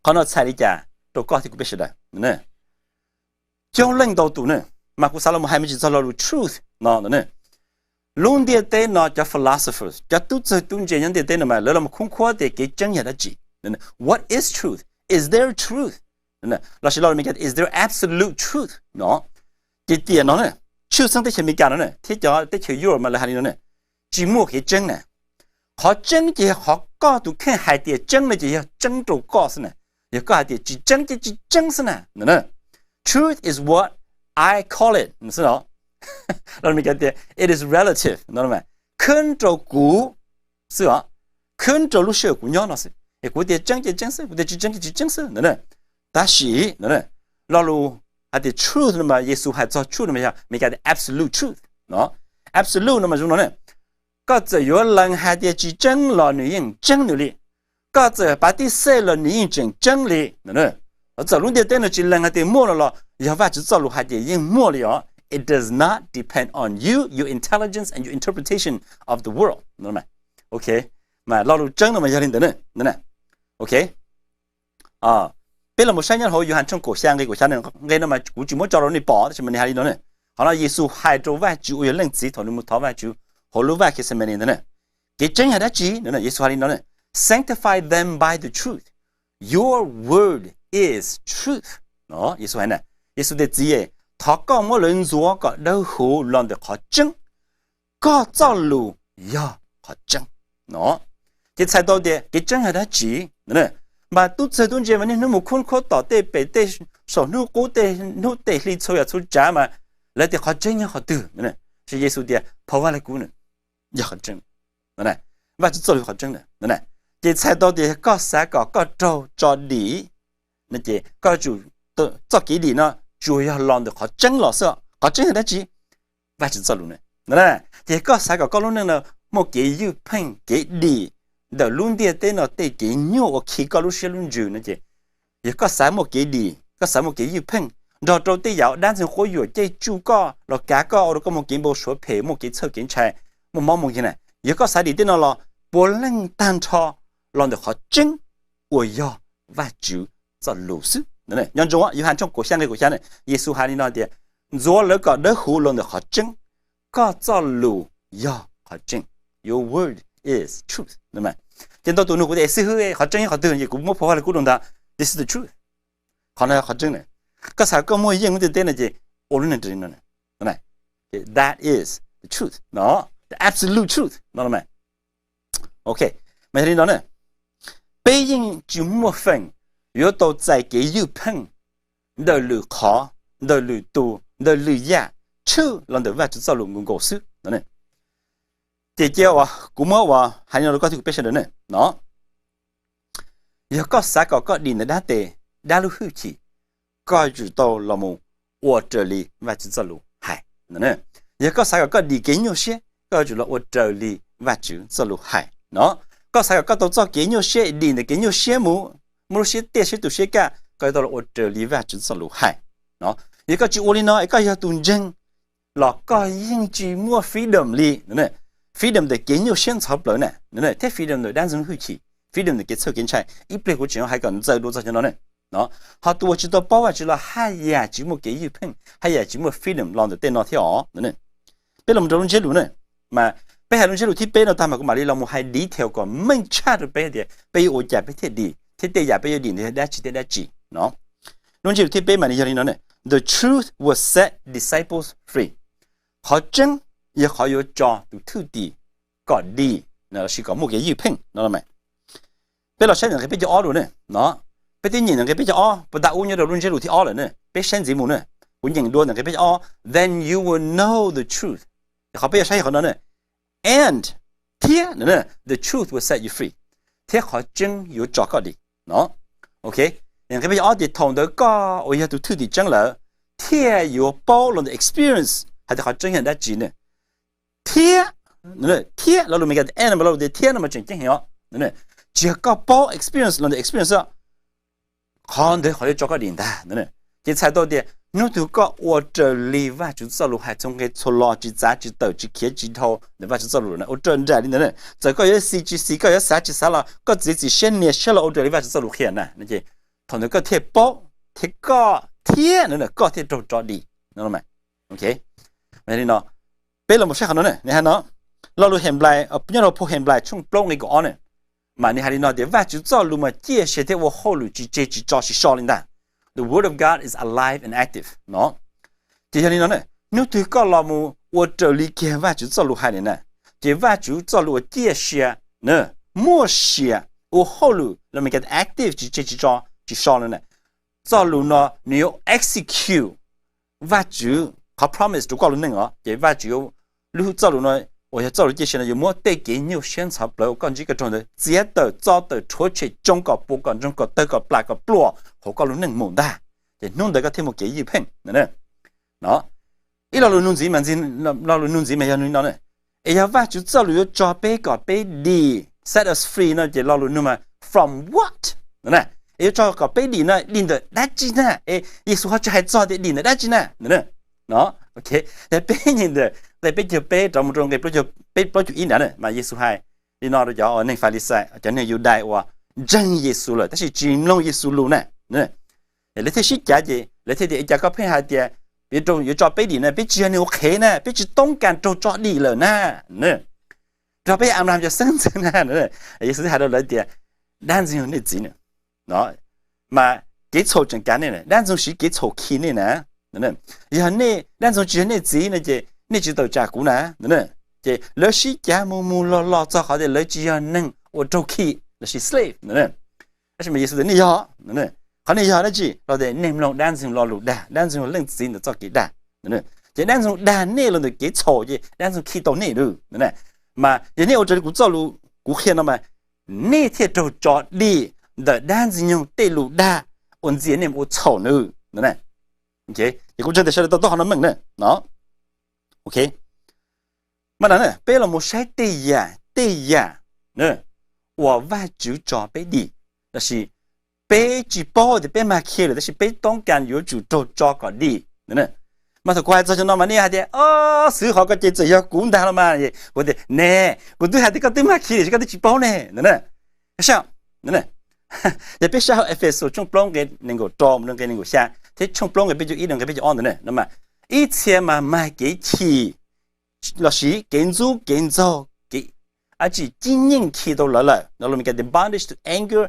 Qhov no txhais li cas rau koj thiab kuv peb sawv daws? Coob leej ntau tus ne, mas kuv xav los mus hais me ntsis txog lo lus truth no. Lub ntiaj teb no cov philosophers, cov tub txawg tub ntse nyob ntiaj teb no mas lawv los mus khoob khuab tias kev tseeb yog dab tsi? What is truth? Is there truth? Lossis lo lus Meskas, is there absolute truth no? Ces tiam no ne, tshwj xeeb teb chaws Amelikas no ne thiab cov teb chaws Europe mas lawv hais li no ne, tsis muaj kev tseeb na. Qhov tseeb ces yog qhov koj tus kheej hais tias tseeb no ces yog tseeb rau koj xwb na. Yog koj hais tias tsis tseeb ces tsis tseeb xwb na. Truth is what I call it xwb no. Los Meskas tias it is relative no, khab rau kuv xwb os, khab rau lub sij hawm kuv nyob no xwb. Es kuv tias tseeb ces tseeb xwb, kuv tias tsis tseeb ces tsis tseeb xwb no. Tab sis lo lus hais tias truth no mas Yexus hais txog truth no mas yog Meskas tias absolute truth no. Absolute no mas zoo no ne, koj txawm yuav lees hais tias tsis tseeb los nws yeej tseeb nws li, koj txawm pav tib xej los nws yeej tseem tseeb li. Txawm lub ntiaj teb no tsis lees hais tias muaj no los yog Vajtswv txoj lus hais tias yeej muaj li os. It does not depend on you, your intelligence and your interpretation of the world. Ok, mas lo lus tseeb no mas yog li ntawd. Ok, peb los mus saib nyob hauv Yauhas tshooj kaum xya nqe kaum xya, nqe no mas kuv tsis muab tso rau nej pom tab sis mas nws hais li no ne. Qhov no Yexus hais rau Vajtswv uas yog Leej Txiv thaum nws mus thov Vajtswv hauv lub vaj Khexemanes ntawd na. Kev tseeb yog dab tsi? Yexus hais li no ne, sanctify them by the truth, your word is truth. Yexus hais na, Yexus tias Txiv, thov koj muab lawv ntxuav kom dawb huv los ntawm qhov tseeb, koj txoj lus yog qhov tseeb no. Ces txhais tau tias kev tseeb yog dab tsi? Mas tub txawg tub ntse mas niaj hnub mus khoob khuab tom tej pem tej saum hnub qub tej hnub tej hli txhua yam txhua tsav mas lawv tias qhov tseeb yog qhov twg? Ces Yexus tias phau Vajluskub yog qhov tseeb, Vajtswv txoj lus qhov tseeb. Ces txhais tau tias yog koj xav kom koj raug tso dim, ces koj tsum, txoj kev dim no tsuas yog los ntawm qhov tseeb los xwb. Qhov tseeb yog dab tsi? Vajtswv txoj lus na. Ces koj xav kom koj lub neej no muaj kev ywj pheej kev dim ntawm lub ntiaj teb no tej kev nyuaj uas khi koj lub siab lub ntsws no ces, yog koj xav muaj kev dim, koj xav muaj kev ywj pheej nrog rau tej yam dab ntxwg quab yuam caij tsuj koj los kav koj ua rau koj muaj kev npau suav phem, muaj kev txhawj kev ntshai, muaj mob muaj nkeeg na, yog koj xav dim tej no los puav leej tag nrho los ntawm qhov tseeb uas yog Vajtswv txoj lus xwb. Nco ntsoov, Yauhas tshooj kaum xya nqe kaum xya na, Yexus hais li no tias, ntxuav lawv kom dawb huv los ntawm qhov tseeb, koj txoj lus yog qhov tseeb. Your word is truth. Ces ntau tus nug kuv tias, xib hwb, qhov tseeb yog qhov twg? Ces kuv muab phau Vajluskub rau ntag, this is the truth. Qhov no yog qhov tseeb na. Koj xav koj muaj yeej lub ntiaj teb no ces ua lub neej raws li no. That is the truth, the absolute truth no. Ok, mas yog li no na, peb yeej tsis muaj feem yuav tau txais kev ywj pheej ntawm lwm qhov, ntawm lwm tus, ntawm lwm yam, tshwj los ntawm Vajtswv txoj lus nkaus nkaus xwb no. Ces cia uas kuv muab uas hais li no rau koj thiab kuv peb sawv daws ne no. Yog koj xav kom koj dim ntawm dab tes, dab lub hwj chim, koj yuav tsum tau los mus ua raws li Vajtswv txoj lus hais. Yog koj xav kom koj dim kev nyuaj siab, koj yuav tsum los ua raws li Vajtswv txoj lus hais no. Koj xav kom koj tau txoj kev nyuaj siab, dim ntawm kev nyuaj siab mus, muaj lub siab tiaj siab tus siab kaj, koj yuav tau los ua raws li Vajtswv txoj lus hais no. Yog koj tsis ua li no es koj yog tus ntseeg los koj yeej tsis muaj freedom li. Freedom ntawm kev nyuaj siab ntxhov plawv na, thiab freedom ntawm dab ntxwg hwj chim, freedom ntawm kev txhawj kev ntshai. Ib pliag kuv tseem hais kom ntxaws dua txog cov no ne. Ho tus uas tsis tau paub Vajtswv los haj yam tsis muaj kev ywj pheej, haj yam tsis muaj freedom los ntawm tej no thiab os. Peb los rau lub ntsiab lus ne, mas peb hais lub ntsiab lus thib peb no tag mas kuv mam li los mus hais detail kom meej tshaj rau peb tias peb yuav ua cas peb thiaj dim thiab tej yam peb yuav dim ntawd yog dab tsi thiab dab tsi no. Lub ntsiab lus thib peb mas nws yog li no ne: The truth will set disciples free. Qhov tseeb yog qhov yuav tso tus thwj tim kom dim, lossis kom muaj kev ywj pheej no. Peb los saib ntawm nqe peb caug ob dua ne no. Peb twb nyeem ntawm nqe peb caug ob puas tas ub nyob rau lub ntsiab lus thib ob lawm ne, peb saib ntxiv mus ne. Kuv nyeem dua ntawm nqe peb caug ob: Then you will know the truth. Qhov peb yuav saib yog qhov no ne: And, thiab, the truth will set you free. Thiab qhov tseeb yuav tso koj dim no. Ok, nqe peb caug ob tias thaum ntawd koj uas yog tus thwj tim tseeb lawm thiaj yuav paub los ntawm experience hais tias qhov tseeb yog dab tsi ne. Thiab, thiab lo lus Meskas tias and, lo lus tias thiab no mas tseem ceeb heev os. Tsis yog koj paub experience los ntawm experience, qhov ntawd qhov yuav tso koj dim ntag. Ces txhais tau tias hnub twg koj ua raws li Vajtswv txoj lus hais txhua nqe txhua lo, tsis txav tsis tawm, tsis khiav tsis dhau ntawm Vajtswv txoj lus na, ua raws nraim li ntawd na, txawm koj yuav xis tsis xis, koj yuav xav tsis xav los koj txiav txim siab nias siab los ua raws li Vajtswv txoj lus qhia na, thaum ntawd koj thiaj paub thiab koj thiab koj thiaj raug tso dim no. Li no, peb los mus saib qhov no ne, nws hais no, lo lus Henplais, nyob rau phau Henplais tshooj plaub nqe kaum ob ne, mas nws hais li no tias Vajtswv txoj lus mas ciaj sia thiab ua hauj lwm tsis tseg tsis tso tsis so li ntag. The word of God is alive and active no. Ces yog li no ne, hnub twg koj los mus ua raws li kiag Vajtswv txoj lus hais li na, ces Vajtswv txoj lus uas ciaj sia, muaj sia, ua hauj lwm los Meskas active tsis tseg tsis tso tsis so li na, txoj lus no nws yuav execute Vajtswv qhov promise rau koj lub neej os. Ces Vajtswv lub txoj lus no uas yog txoj lus ciaj sia no yuav muab tej kev nyuaj siab ntxhov plawv uas koj ntsib koj raug ntawd txiav tawm txo tawm rhuav tshem tsoo kom puas kom ntsoog kom tawg kom plam kom pluam hauv koj lub neej mus ntag. Ces hnub ntawd koj thiaj muaj kev ywj pheej no. Ib lo lus nug ntxiv mas, lo lus nug ntxiv mas yog li no ne, es yog Vajtswv txoj lus yuav tso peb kom peb dim, set us free no ces lo lus nug mas from what? Es yuav tso kom peb dim no dim ntawm dab tsi na? Es Yexus ho tsis hais txog tias dim ntawm dab tsi na? Yog peb nyeem ntawm nqe peb caug peb rov mus rau nqe peb plaub caug ib ntawd mas Yexus hais li no rau cov neeg Falixais, cov neeg Yudais uas ntseeg Yexus lawm tab sis tsis mloog Yexus lus na. Lawv thiaj sib cav ces lawv thiaj tias, es cas koj pheej hais tias yuav tso peb dim na, peb tsis yog neeg ua qhev na, peb tsis toob kas raug tso dim lawm na. Rau peb yog Anplaham cov xeeb ntxwv na. Yexus thiaj hais rau lawv tias, dab ntxwg nyoog nej txiv na. Mas kev txhaum tseem kav nej na, dab ntxwg nyoog siv kev txhaum khi nej na. Yog nej, dab ntxwg nyoog tsis yog nej txiv no ces nej tsis tawm tsam kuv na. Ces lawv sib cav mus mus los los txog qhov tias lawv tsis yog neeg uas raug khi lossis slave. Tab sis mas Yexus tias nej yog. Qhov nej yog dab tsi? Los tias nej mloog dab ntxwg nyoog lo lus dag, dab ntxwg nyoog leej txiv ntawd txoj kev dag. Ces dab ntxwg nyoog dag nej los ntawm kev txhaum ces dab ntxwg nyoog khi tau nej lawm. Mas yog nej ua raws li kuv txoj lus kuv qhia no mas nej thiaj raug tso dim ntawm dab ntxwg nyoog tej lus dag uas ntxias nej mus ua txhaum nws. Ces kuv ntseeg tias sawv daws tau taub qhov no meej na. Ok, mas na peb los mus saib tej yam tej yam uas Vajtswv tso peb dim, tab sis peb tsis paub tias peb mag khi lawm tab sis peb toob kas yuav tsum raug tso kom dim. Mas thaum kuv hais txog cov no mas nej hais tias, o, xwv qhov ko ces txawm yog kuv ntag los mas. Kuv tias, ne, kuv twb hais tias koj twb mag khi lawm koj twb tsis paub ne. Saib, yog peb saib hauv Efexus tshooj plaub nqe nees nkaum rau mus rau nqe nees nkaum xya thiab tshooj plaub nqe peb caug ib rau nqe peb caug ob ntawd na, mas ib txhia mas mag kev chim lossis kev ntxub kev ntxaug, kev dab tsi cib nyeej khi tau lawv lawm no, los Meskas tias bondage to anger,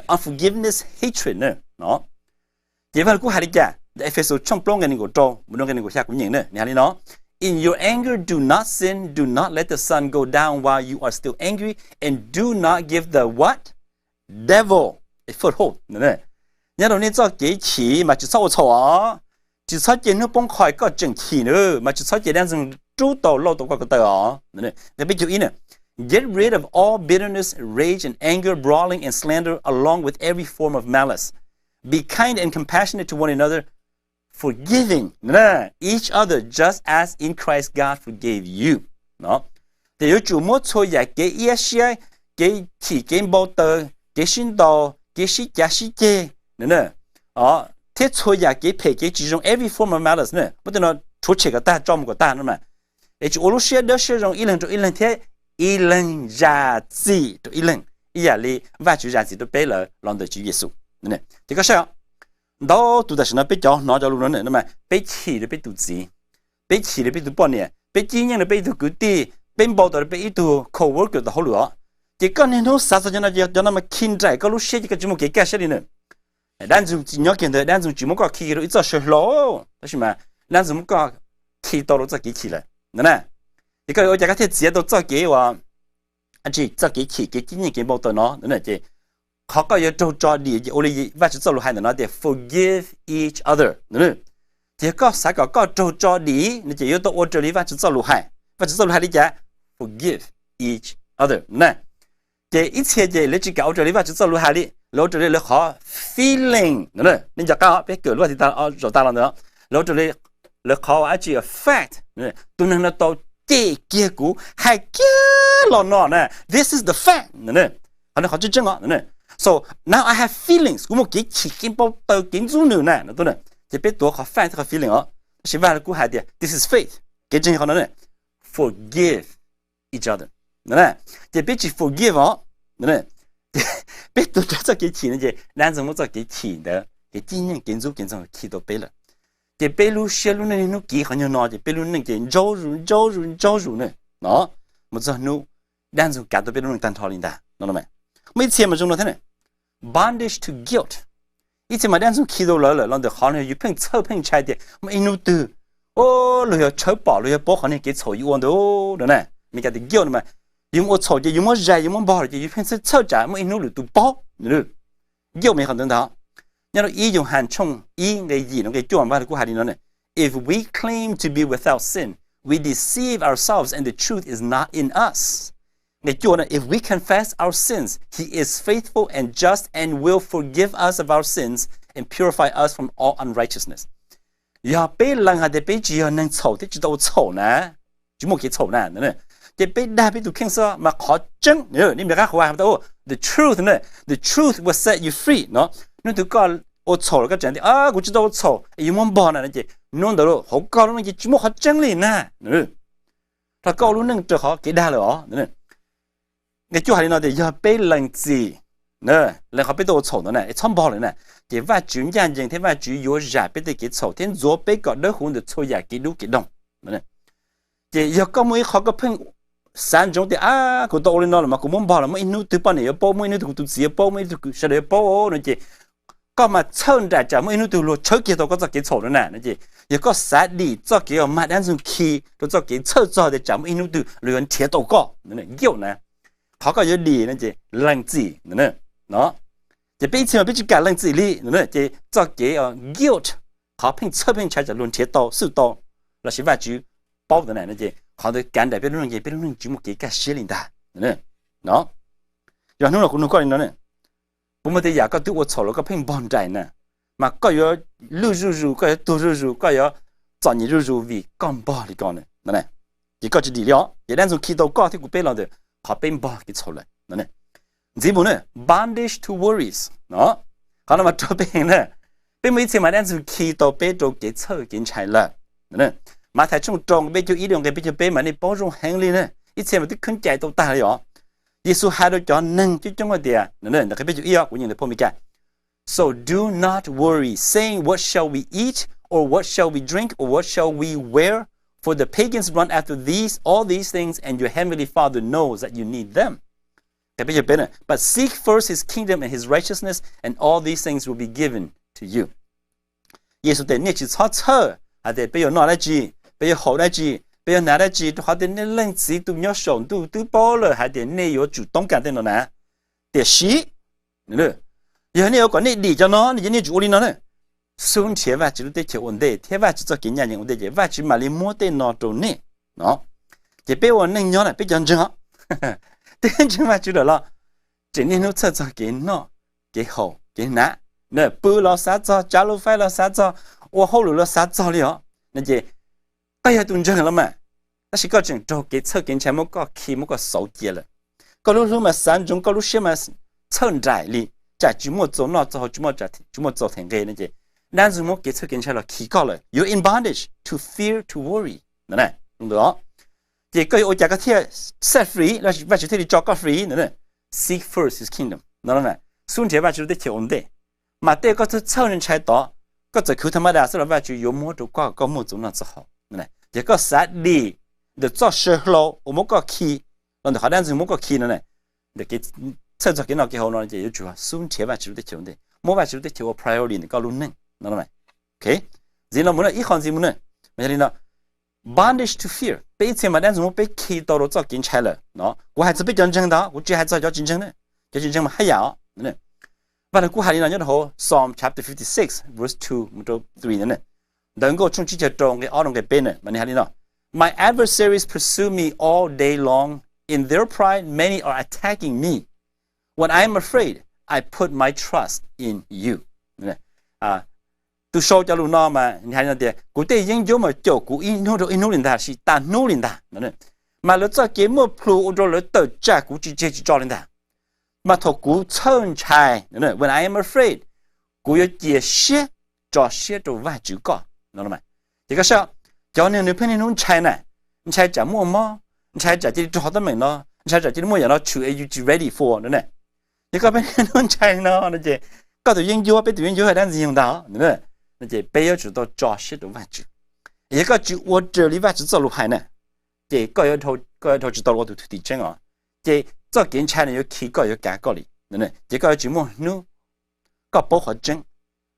unforgiveness, hatred no. Ces Vaj Lug Kub hais li cas? Ntawm Efexus tshooj plaub nqe nees nkaum rau mus rau nqe nees nkaum xya kuv nyeem na, nws hais li no: In your anger do not sin, do not let the sun go down while you are still angry, and do not give the what? Devil a foothold. Nyob rau nej txoj kev chim mas tsis txhob ua txhaum os. Tsis txhob cia hnub poob qho koj tseem chim na, mas tsis txhob cia dab ntxoog rub tau lauj tau koj ko taw os. Nqe peb caug ib na, Get rid of all bitterness, rage and anger, brawling and slander, along with every form of malice. Be kind and compassionate to one another, forgiving each other just as in Christ God forgave you. Ces yuav tsum muab txhua yam kev iab siab, kev chim kev npau taws, kev sib ntaus, kev sib cav sib ceg, thiab txhua yam kev phem kev tsis zoo, every form of malice, muab tej no rhuav tshem kom tag, tso mus kom tag no mas. Es tsum ua lub siab dawb siab zoo ib leeg rau ib leeg thiab ib leeg zam txim rau ib leeg, ib yam li Vajtswv zam txim rau peb lawm los ntawm Tswv Yexus. Ces koj saib, ntau tus tam sim no peb cov hnov cov lus no mas peb chim rau peb tus txiv, peb chim rau peb tus poj niam, peb cib nyeej rau peb ib tug kwv tij, peb npau taws rau peb ib tug co-worker tau hauj lwm os. Ces koj niaj hnub xav txog cov no, cov no mas khi nraim koj lub siab ces koj tsis muaj kev kaj siab li na. Dab ntxoog tsis nyob kiag ntawd, dab ntxoog tsis muab koj khi rau ib txoj saw hlau, tab sis mas dab ntxoog muab koj khi tau rau txoj kev chim lawm na. Ces koj yuav ua cas koj thiaj txiav tau txoj kev uas tsis txoj kev chim kev cib nyeej kev npau taws no? Ces qhov koj yuav raug tso dim ces ua li Vajtswv txoj lus hais ntawm no tias forgive each other. Ces yog koj xav kom koj raug tso dim no ces yuav tau ua raws li Vajtswv txoj lus hais. Vajtswv txoj lus hais li cas? Forgive each other na. Ces ib txhia ces lawv tsis kam ua raws li Vajtswv txoj lus hais li, lawv ua raws li lawv qhov feeling. Nej nco qab os, peb kawm lub zaum tas los ntawd, lawv ua raws li lawv qhov ua dab tsi fact, tus neeg no tau cem kiag kuv, hais kiag los no na, this is the fact. Qhov no qhov tseeb tseeb os. So now I have feelings, kuv muaj kev chim kev npau taws kev ntxub nws na no. Ces peb tuav qhov fact thiab qhov feeling os, tab sis Vaj Lug Kub hais tias this is faith, kev ntseeg qhov no, forgive each other. Ces peb tsis forgive os, peb tuav rawv txoj kev chim no ces dab ntxoog muab txoj kev chim ntawd, kev cib nyeej kev ntxub kev ntxoog khi tau peb lawm. Ces peb lub siab lub neej hnub kiv qhov nyuag no ces peb lub neej ces ntsaub zus ntsaub zus ntsaub zus na, no mus txog hnub dab ntxoog kav tau peb lub neej tag nrho li ntag no. Muaj ib txhia mas zoo no thiab na, bondage to guilt. Ib txhia mas dab ntxoog khi tau lawv lawm los ntawm qhov no yus pheej txhawj pheej ntshai tias muaj ib hnub twg, o, luag yog tshawb pom luag yog paub qhov niag kev txhaum yus ua ntawd na. Meskas tias guilt no mas yus mus ua txhaum ces yus muab zais yus muab npog lawm ces yus pheej txhawj tsam muaj ib hnub luag tus paub. Guilt mas qhov ntawd ntag. Nyob rau ib Yauhas tshooj ib nqe yim rau nqe cuaj Vaj Lug Kub hais li no, If we claim to be without sin, we deceive ourselves and the truth is not in us. Nqe cuaj na, If we confess our sins, he is faithful and just and will forgive us of our sins and purify us from all unrighteousness. Yog peb lees hais tias peb tsis yog neeg txhaum thiab tsis tau ua txhaum na, tsis muaj kev txhaum na, ces peb dag peb tus kheej xwb mas qhov tseeb, nej nco qab qhov hais tau, the truth na, the truth will set you free no. Hnub twg koj ua txhaum los koj tseem tias kuv tsis tau ua txhaum es yuav muab npog na, ces hnub ntawd hauv koj lub neej ces tsis muaj qhov tseeb li na. Thaum koj ua lub neej raws qhov kev dag lawm os. Nqe cuaj hais li no tias yog peb lees txim, lees qhov peb tau ua txhaum ntawd na es txhob npog lawm na, ces Vajtswv ncaj ncees thiab Vajtswv yuav zam peb tej kev txhaum thiab ntxuav peb kom dawb huv ntawm txhua yam kev dub kev doog. Ces yog koj muaj ib qho koj pheej xav ntsoov tias a, kuv tau ua li no los mas kuv muab npog los muaj ib hnub twg poj niam yuav paub, muaj ib hnub twg kuv tus txiv yuav paub, muaj ib hnub twg sawv daws yuav paub no ces koj mas txhawj nraim tsam muaj ib hnub twg luag tshawb kiag tau koj txoj kev txhaum no na. Ces yog koj xav dim txoj kev uas mag dab ntxoog khi rau txoj kev txhawj txog tias tsam muaj ib hnub twg luag yuav nrhiav tau koj, guilt na, qhov koj yuav dim no ces lees txim no. Ces peb ib txhia mas peb tsis kam lees txim li no, ces txoj kev guilt, qhov pheej txhawj pheej ntshai tsam luag nrhiav tau xwj tau lossis Vajtswv paub ntawd na, ces qhov ntawd kav nraim peb lub neej ces peb lub neej tsis muaj kev kaj siab li ntag. Yog hnub no kuv nug koj li no, puas muaj tej yam koj twb ua txhaum los koj pheej npog nraim na, mas koj yuav lwj zuj zus, koj yuav tuag zuj zus, koj yuav txom nyem zuj zus vim koj npog li ko na, ces koj tsis dim li os. Ces dab ntxoog khi tau koj thiab kuv peb los ntawm qhov peb npog kev txhaum lawm. Ntxiv mus na, bondage to worries no, qhov no mas rau peb heev na. Peb muaj ib txhia mas dab ntxoog khi tau peb rau kev txhawj kev ntshai lawm. Mathais tshooj rau nqe peb caug ib rau nqe peb caug peb mas nej paub zoo heev li na, ib txhia mas twb kheev cais tau tag li os. Yexus hais rau cov neeg coob coob hais tias, ntawm nqe peb caug ib os, kuv nyeem ntawm phau Meskas, So do not worry, saying, 'What shall we eat? Or what shall we drink? Or what shall we wear?' For the pagans run after these, all these things, and your heavenly Father knows that you need them. Nqe peb caug peb na, But seek first his kingdom and his righteousness, and all these things will be given to you. Yexus tias nej tsis txhob txhawj hais tias peb yuav noj dab tsi, peb yuav haus dab tsi, peb yuav hnav dab tsi, rau qhov tias nej Leej Txiv tus nyob saum ntuj twb paub lawm hais tias nej yuav tsum toob kas tej no na. Tiam sis Yog nej yuav kom nej dim cov no no ces nej tsum ua li no na. Xub nrhiav Vajtswv lub teb chaws ua ntej thiab Vajtswv txoj kev ncaj ncees ua ntej ces Vajtswv mam li muab tej no rau nej no. Ces peb ua neej nyob na peb cov ntseeg os, twb ntseeg Vajtswv lawm los tseem niaj hnub txhawj txog kev noj, kev haus, kev hnav. Pw los xav txog, tsav lub faib los xav txog, ua hauj lwm los xav txog li os no ces koj yog tus ntseeg los mas, tab sis koj tseem raug kev txhawj kev ntshai muab koj khi muab koj xauv cia lawm. Koj lub hlwb mas xav ntsoov, koj lub siab mas txhawj nraim li, tsam tsis muaj txaus noj txaus haus, tsis muaj txaus them nqe no ces dab ntxwg muab kev txhawj kev ntshai los khi koj lawm. You're in bondage to fear, to worry no. Ces koj yuav ua cas koj thiaj set free, Vajtswv thiaj li tso koj free no? Seek first his kingdom no, xub nrhiav Vajtswv lub teb chaws ua ntej, mas tej koj txhawj txhawj ntshai tod, koj txawm khwv tha ma das xwb los Vajtswv yuav muab rau koj, koj muaj txaus noj txaus haus. Ces koj xav dim ntawm txoj saw hlau uas muab koj khi, los ntawm qhov dab ntxwg muab koj khi no, ntawm kev txhawj txog kev noj kev haus no ces yuav tsum xub nrhiav Vajtswv lub teb chaws ua ntej, muab Vajtswv lub teb chaws ua priority ntawm koj lub neej no. Ntxiv no mus na, ib qho ntxiv mus na, mas yog li no, bondage to fear, peb ib txhia mas dab ntxwg muab peb khi tau rau txoj kev ntshai lawm no. Kuv hais txog peb cov ntseeg ntag, kuv tsis hais txog cov tsis ntseeg na. Cov tsis ntseeg mas haj yam os. Vaj Lug Kub hais li no nyob rau hauv Psalm chapter fifty six verse two mus rau three no. Ntawv Nkauj tshooj tsib caug rau nqe ob rau nqe peb na, mas nws hais li no: My adversaries pursue me all day long. In their pride, many are attacking me. When I am afraid, I put my trust in you. Tus sau cov lus no mas nws hais li no tias, kuv tej yeeb ncuab mas caum kuv ib hnub rau ib hnub li ntag, sis tas hnub li ntag. Mas lawv txoj kev muaj plhus ua rau lawv tawm tsam kuv tsis tseg tsis tso li ntag. Mas thaum kuv txhawj ntshai, when I am afraid, kuv yuav cia siab tso siab rau Vajtswv koj no. Ces koj saib, cov neeg nws pheej niaj hnub ntshai na, ntshai tsam muaj mob, ntshai tsam cia li raug teeb meem no, ntshai tsam cia li muaj yam no tshwm es yus tsis ready for no na. Ces koj pheej niaj hnub ntshai no no ces koj tus yeeb ncuab, peb tus yeeb ncuab dab ntxwg nyoog ntag no ces peb yuav tsum tau tso siab rau Vajtswv. Yog koj tsis ua raws li Vajtswv txoj lus hais na, ces koj yuav dhau tsis tau los ua tus thwj tim tseeb os. Ces txoj kev ntshai no yuav khi koj, yuav kav koj li. Ces koj yuav tsis muaj hnub koj paub qhov tseeb,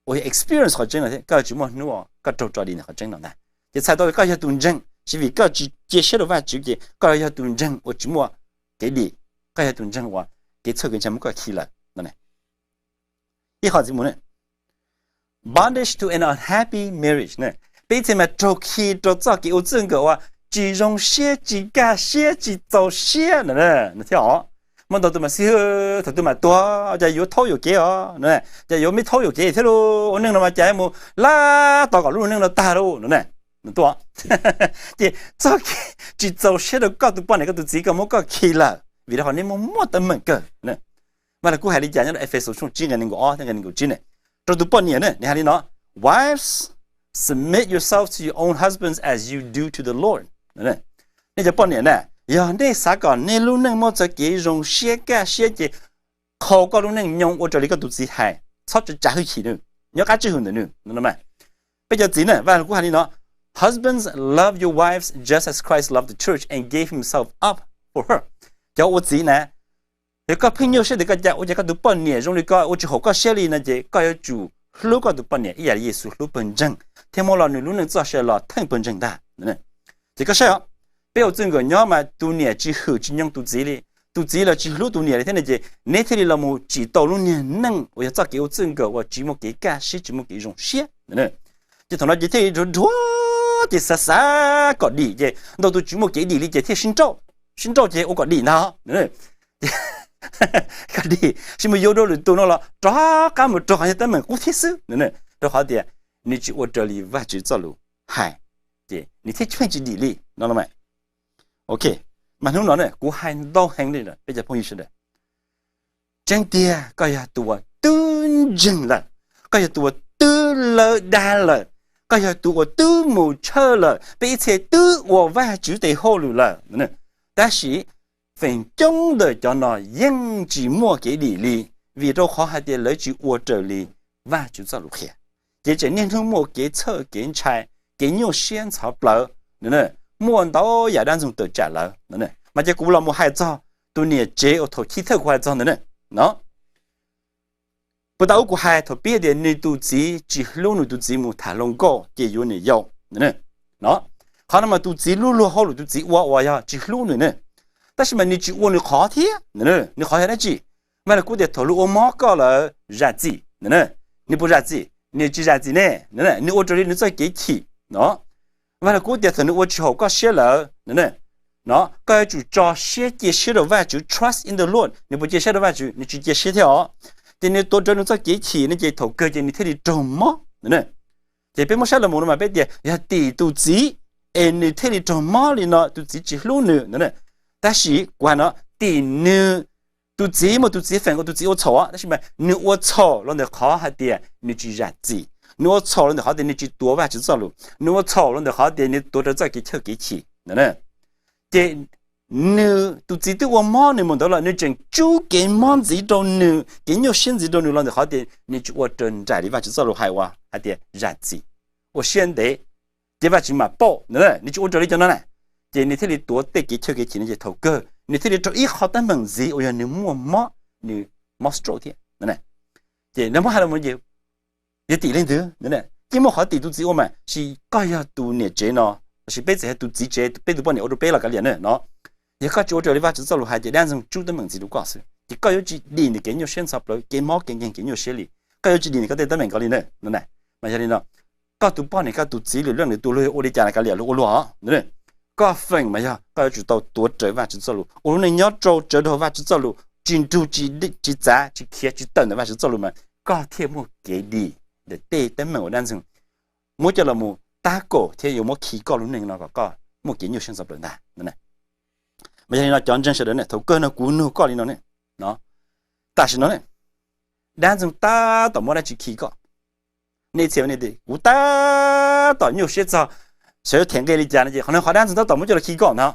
uas yog experience qhov tseeb no thiab, koj yuav tsis muaj hnub koj raug tso dim ntawm qhov tseeb no ntag. Ces txhais tau koj yog tus ntseeg, tsis vim koj tsis cia siab rau Vajtswv ces koj yog tus ntseeg uas tsis muaj kev dim, koj yog tus ntseeg uas kev txhawj kev ntshai muab koj khi lawm no. Ib qho ntxiv mus na, bondage to an unhappy marriage na. Peb ib txhia mas raug khi rau txoj kev ua txij nkawm uas tsis zoo siab, tsis kaj siab, tsis txaus siab no thiab os. Muaj ntau tus mas xib hwb, thaum twg mam tuag, cas yuav thaub yuam kev os, cas yuav me thaub yuam kev thiab lauj, ua neej no mas cas mus lab tos kom lub neej no tag lauj no. Ces txoj kev tsis txaus siab rau koj tus poj niam koj tus txiv koj muab koj khi lawm vim rau qhov nej muaj muaj teeb meem kawg. Vaj Lug Kub hais li cas nyob rau Efexus tshooj tsib nqe nees nkaum ob thiab nqe nees nkaum tsib ne? Rau tus poj niam na nws hais li no: Wives, submit yourself to your own husbands as you do to the Lord. Nej cov poj niam na, yog nej xav kom nej lub neej muaj txoj kev zoo siab kaj siab ces khaus koj lub neej nyob ua raws li koj tus txiv hais, txhob tsa hwj chim nws, nyob qab tswj hwm ntawm nws. Peb cov txiv na, Vaj Lug Kub hais li no: Husbands, love your wives just as Christ loved the church and gave himself up for her. Cov ua txiv na, yog koj pheej nyuaj siab tias koj cas ua cas koj tus poj niam zoo li ko ua tsis haum koj siab li no ces koj yuav tsum hlub koj tus poj niam ib yam li Yexus hlub pawg ntseeg thiab muab los nws lub neej txoj sia los theej pawg ntseeg ntag. Ces koj saib os, peb ua txij nkawm nyob mas tus niam tsis hwm tsis nyoog tus txiv li, tus txiv los tsis hlub tus niam li thiab ne ces neb thiaj li los mus tsim tau lub niag neej uas yog txoj kev ua txij nkawm uas tsis muaj kev kaj siab tsis muaj kev zoo siab. Ces thaum no ces thiaj li dhuav dhuav ces xav xav kom dim ces ntau tus tsis muaj kev dim li ces thiaj sib nrauj, sib nrauj ces ua kom dim ntag. Kom dim sib mus yuav dua lwm tus no los rov qab mus raug qhov yog teeb meem qub thiab xwb, rau qhov tias nws tsis ua raws li Vajtswv txoj lus hais, ces nws thiaj pheej tsis dim li no los mas. Ok, mas hnub no ne kuv hais ntau heev li lawm peb cov phooj ywg sawv daws. Tseeb tiag koj yog tus uas twb ntseeg lawm, koj yog tus uas twb lawb dag lawm, koj yog tus uas twb mus tshawj lawm, peb ib txhia twb ua Vajtswv tes hauj lwm lawm. Tab sis feem coob ntawm cov no yeej tsis muaj kev dim li, vim rau qhov hais tias lawv tsis ua raws li Vajtswv txoj lus qhia, ces tseem niaj hnub muaj kev txhawj kev ntshai, kev nyuaj siab ntxhov plawv, muaj ntau yam dab ntxoog tawm tsam lawv. Mas ces kuv los mus hais txog tus niam tsev uas thaum chiv thawj kuv hais txog ntawd na, no puas tau ub kuv hais thaum pib tias nws tus txiv tsis hlub nws tus txiv mus tham hluas nkauj ces yuav niam yau. No, qhov no mas tus txiv lub luag hauj lwm tus txiv ua uas yog tsis hlub nws ne. Tab sis mas nws tsis ua nws qhov thiab, nws qhov yog dab tsi? Vaj Lug Kub tias thaum luag ua mob koj lawm zam txim, nws puas zam txim? Nws tsis zam txim ne. Nws ua raws li nws txoj kev chim no. Vaj Lug Kub tias thaum nws ua tsis haum koj siab lawm no, koj yuav tsum tso siab cia siab rau Vajtswv, trust in the Lord. Nws puas cia siab rau Vajtswv? Nws tsis cia siab thiab os. Ces nws tuav rawv nws txoj kev chim no ces thaum kawg ces nws thiaj li raug mob. Ces peb muab saib los mus no mas peb tias yog tim tus txiv es nws thiaj li raug mob li no, tus txiv tsis hlub nws. Tab sis kuv hais no, tim nws, tus txiv muaj tus txiv feem uas tus txiv ua txhaum, tab sis mas nws ua txhaum los ntawm qhov hais tias nws tsis zam txim, nws ua txhaum los ntawm qhov tias nws tsis tuav Vajtswv txoj lus, nws ua txhaum los ntawm qhov tias nws tuav rawv txoj kev chawj kev chim. Ces nws tus txiv twb ua mob nws mus ntawd los nws tseem tsub kev mob ntxiv rau nws, kev nyuaj siab ntxiv rau nws los ntawm qhov tias nws tsis ua raws nraim li Vajtswv txoj lus hais uas hais tias zam txim, ua siab ntev, ces Vajtswv mam paub. Nws tsis ua raws li cov no na, ces nws thiaj li tuav tej kev chawj kev chim no ces thaum kawg nws thiaj li raug ib qho teeb meem ntxiv uas yog nws muaj mob, nws mob stroke thiab. Ces nws muab hais los mus ces yog tim leej twg? Yeej muaj qhov tim tus txiv ua mas, sis koj yog tus niam tsev no, lossis peb txawm yog tus txiv tsev, peb tus poj niam ua rau peb los kav liam na no, yog koj tsis ua raws li Vajtswv txoj lus hais ces dab ntxoog tsub teeb meem ntxiv rau koj xwb, ces koj yuav tsis dim nws kev nyuaj siab ntxhov plawv, kev mob kev nkeeg kev nyuaj siab li, koj yuav tsis dim nws koj tej teeb meem ko li na no. Mas yog li no, koj tus poj niam koj tus txiv lwm leej lwm tus luag yuav ua li cas los kav liam, luag ua luag os. Koj feem mas yog koj yuav tsum tau tuav rawv Vajtswv txoj lus, ua lub neej nyob rau tsawv rau Vajtswv txoj lus, tsis nrug tsis txav tsis khiav tsis tawm ntawm Vajtswv txoj lus mas koj thiaj muaj kev dim ntawm tej teeb meem uas dab ntxoog muab coj los mus tab kaum thiab yuav muab khi koj lub neej no kom koj muaj kev nyuaj siab ntxhov plawv ntag. Mas yog li no cov ntseeg sawv daws ne, thaum kawg no kuv nug koj li no ne, tam sim no ne, dab ntxoog tab tom muab dab tsi khi koj? Nej txhia ne tias kuv tab tom nyuaj siab txog xyov yuav them nqi li cas no ces qhov no qhov dab ntxoog tab tom muab coj los khi koj ntag.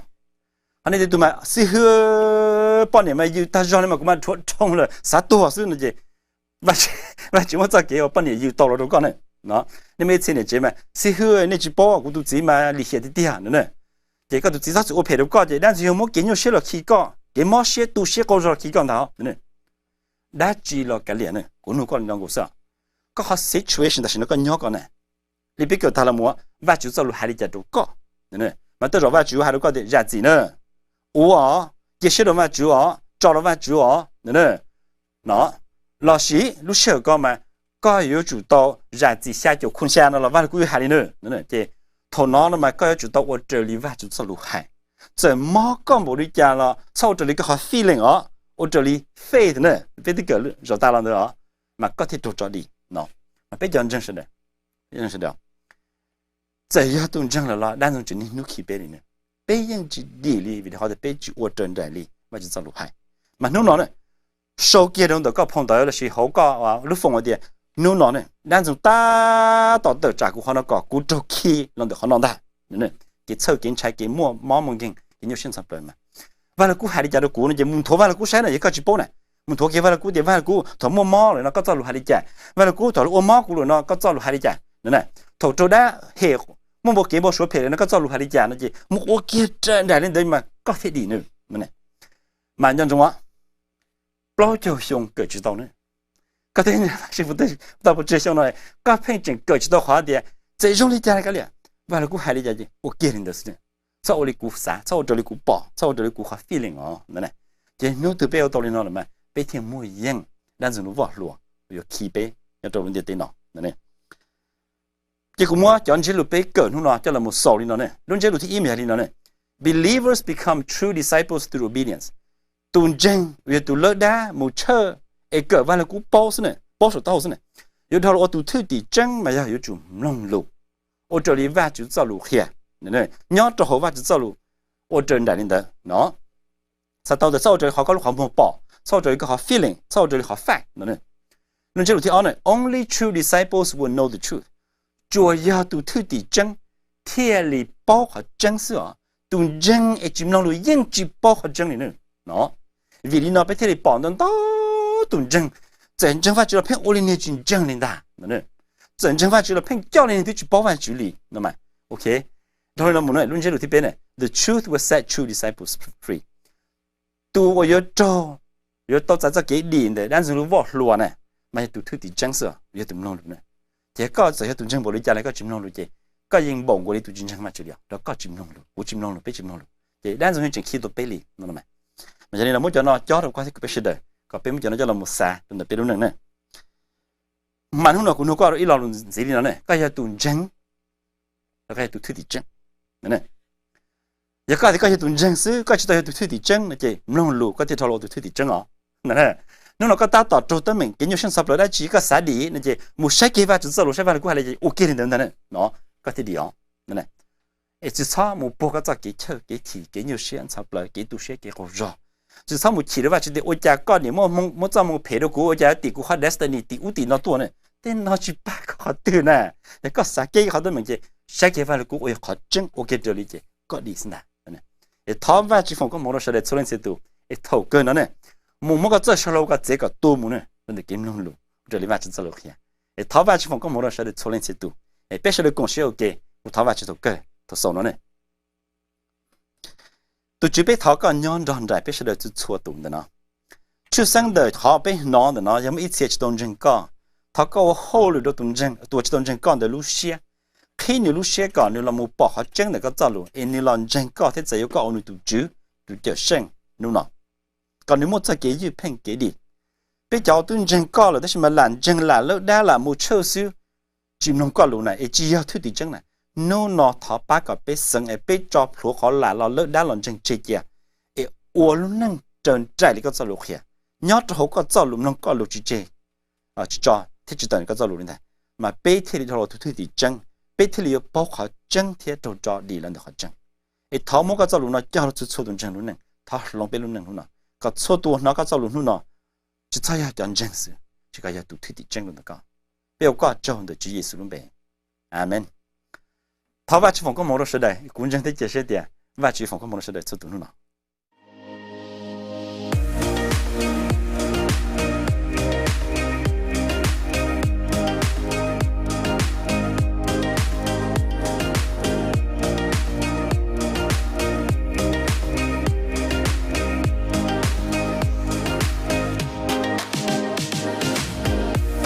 Qhov nej tias tus mas xib hwb, poj niam mas yws tag zog li mas kuv mas rhuav dhau lawm xav tuag xwb no ces Vajtswv muab txoj kev uas poj niam yws tau los rau koj ne. Nej muaj ib txhia niam tsev mas xib hwb, nej tsis paub kuv tus txiv mas lim hiam tiag tiag no. Ces koj tus txiv txhob txwm ua phem rau koj ces dab ntxoog yog muab kev nyuaj siab los khi koj, kev mob siab tu siab qau zog los khi koj ntag. Dab tsi los kav liam ne, kuv nug koj li no nkaus xwb. Koj qhov situation tam sim no koj nyob koj na, li peb kawm tag los mus, Vajtswv txoj lus hais li cas rau koj? Mas tej zaum Vajtswv hais rau koj tias zam txim na, ua os, cia siab rau Vajtswv os, tso rau Vajtswv os, no. Lossis lub sij hawm ko mas koj yuav tsum tau zam txim xya caum khu xya no los Vaj Lug Kub yuav hais li na. Ces thaum no no mas koj yuav tsum tau ua raws li Vajtswv txoj lus hais. Txawm mob koj npaum li cas los txhob ua raws li koj qhov feeling os, ua raws li faith na, peb twb kawm zaum tas los ntawd os, mas koj thiaj raug tso dim no. Mas peb cov ntseeg sawv daws, sawv daws, txawm yog tus ntseeg lawm los dab ntxoog tseem niaj hnub khi peb li na. Peb yeej tsis dim li vim qhov tias peb tsis ua raws nraim li Vajtswv txoj lus hais. Mas hnub no na, sau kiag rau ntawm koj phone ntawd lossis hauv koj lub phone hais tias hnub no ne dab ntxoog tab tom tawm tsam kuv qhov no kom kuv raug khi los ntawm qhov no ntag. Kev txhawj kev ntshai kev muaj mob muaj nkeeg kev nyuaj siab ntxhov plawv mas Vaj Lug Kub hais li cas rau kuv no ces mus nthuav Vaj Lug Kub saib na, yog koj tsis paub na, mus nthuav kiag Vaj Lug Kub tias Vaj Lug Kub, thaum muaj mob lawm no koj txoj lus hais li cas? Vaj Lug Kub, thaum luag ua mob kuv lawm no koj txoj lus hais li cas? Thaum raug dab hem muaj npau kev npau suav phem lawm no koj txoj lus hais li cas no ces mus ua kiag raws nraim li ntawd mas koj thiaj dim nws. Mas nco ntsoov, plaub caug xyoo kawm tsis tau na. Koj twb tau pes tsawg xyoo no, koj pheej tseem kawm tsis tau qhov tias txawm zoo li cas kav liam, Vaj Lug Kub hais li cas ces ua kiag li ntawd xwb. Txhob ua li kuv xav, txhob ua raws li kuv pom, txhob ua raws li kuv qhov feeling os. Ces hnub twg peb ua tau li no lawm mas peb thiaj muaj yeej dab ntxoog lub voj hlua yuav khi peb nyob rau lub ntiaj teb no. Ces kuv muab cov ntsiab lus peb kawm hnub no coj los mus xaus li no ne. Lub ntsiab lus thib ib mas yog li no ne: Believers become true disciples through obedience. Tus ntseeg uas yog tus lawb dab mus tshawj es kawm Vaj Lug Kub paub xwb na, paub saum taub hau xwb na, yuav dhau los ua tus thwj tim tseeb mas yog yuav tsum mloog lus, ua raws li Vajtswv txoj lus qhia, nyob rau hauv Vajtswv txoj lus, ua raws nraim li ntawd no. Xav tau ntawd txhob ua raws li qhov koj lub qhov muag pom, txhob ua raws li koj qhov feeling, txhob ua raws li qhov fact no. Lub ntsiab lus thib ob na: Only true disciples will know the truth. Tsuas yog tus thwj tim tseeb thiaj li paub qhov tseeb xwb os. Tus ntseeg es tsis mloog lus yeej tsis paub qhov tseeb li na no. Vim li no peb thiaj li pom ntau ntau tus ntseeg, txawm ntseeg Vajtswv los pheej ua li niag tsis ntseeg li ntag. Txawm ntseeg Vajtswv los pheej coj li niag twb tsis paub Vajtswv li no mas. Ok, dhau li no mus na, lub ntsiab lus thib peb na: The truth will set true disciples free. Tus uas yuav raug, yuav tau txais txoj kev dim ntawm dab ntxoog lub voj hlua na, mas yog tus thwj tim tseeb xwb, yog tus mloog lus na. Ces koj txawm yog tus ntseeg npaum li cas los koj tsis mloog lus ces koj yeej npaum nkaus li tus tsis ntseeg Vajtswv li os, rau koj tsis mloog lus, kuv tsis mloog lus, peb tsis mloog lus, ces dab ntxoog yeej tseem khi tau peb li no. Mas yog li no muab cov no cob rau koj thiab kuv peb sawv daws. Kom peb muab cov no coj los mus xav rau ntawm peb lub neej ne. Mas hnub no kuv nug koj ib lo lus ntxiv li no ne, koj yog tus ntseeg los koj yog tus thwj tim tseeb? Yog koj tias koj yog tus ntseeg xwb, koj tsis tau yog tus thwj tim tseeb no ces mloog lus koj thiaj rov los ua tus thwj tim tseeb os. Hnub no koj tab tom raug teeb meem kev nyuaj siab ntxhov plaws dab tsi koj xav dim no ces mus saib kiag Vajtswv txoj lus, saib Vajluskub hais li cas ua kiag li ntawd ntag no, koj thiaj dim os. Es tsis txhob mus puag koj txoj kev chawj kev chim kev nyuaj siab ntxhov plaws kev tu siab kev qaug zog. Tsis txhob mus chim rau Vajtswv tias ua cas koj niam muab txoj hmoo phem rau kuv, ua cas tim kuv qhov destiny tim ub tim no tuaj ne. Tej no tsis pab koj qhov twg na. Yog koj xav kiag qhov teeb meem ces saib kiag Vajluskub ua yog qhov tseeb ua kiag raws li ces koj dim xwb ntag. Es thov Vajtswv foom koob hmoov rau sawv daws txhua leej txhia tus. Es thaum kawg no ne, mus muab koj txoj saw hlau koj txev kom tu mus ne, rau ntawm kev mloog lus raws li Vajtswv txoj lus qhia. Es thov Vajtswv foom koob hmoov rau sawv daws txhua leej txhia tus. Es peb sawv daws koom siab ua ke, kuv thov Vajtswv thaum kawg thaum xaus no ne. Tus Tswv, peb thov koj nyob nrog nraim peb sawv daws txhua txhua tus ntawm no. Tshwj xeeb ntawm qhov peb hnov ntawm no yog muaj ib txhia tsis tau ntseeg koj, thov koj ua hauj lwm rau tus tus uas tsis tau ntseeg koj ntawd lub siab, qhib nws lub siab kom nws los mus pom qhov tseeb ntawm koj txoj lus es nws los ntseeg koj thiab txais yuav koj ua nws tus Tswv, tus Cawmseej hnub no, kom nws muaj txoj kev ywj pheej kev dim. Peb cov uas twb ntseeg koj lawm tab sis mas lam ntseeg lam lawb dab lam mus tshawj xwb, tsis mloog koj lus na es tsis yog thwj tim tseeb na, hnub no thov pab kom peb xeev es peb tso plhuav qhov lam los lawb dab los ntseeg tseg cia, es ua lub neej raws nraim li koj txoj lus qhia, nyob rau hauv koj txoj lus, mloog koj lus tsis tseg, tsis tso thiab tsis tawm koj txoj lus li ntag, mas peb thiaj li dhau los tus thwj tim tseeb, peb thiaj li yuav paub qhov tseeb thiab raug tso dim los ntawm qhov tseeb. Es thov muab koj txoj lus no cog rau txhua txhua tus ntseeg lub neej, thov hloov peb lub neej hnub no, kom txhua tus uas hnov koj txoj lus hnub no tsis txhob yog cov ntseeg xwb, tsis kom yog tus thwj tim tseeb rau ntawm koj. Peb ua koj tsaug ntawm Tswv Yexus lub npe. Amees. Thov Vajtswv foom koob hmoov rau sawv daws, kuv ntseeg thiab cia siab tias Vajtswv foom koob hmoov rau sawv daws txhua tus hnub no.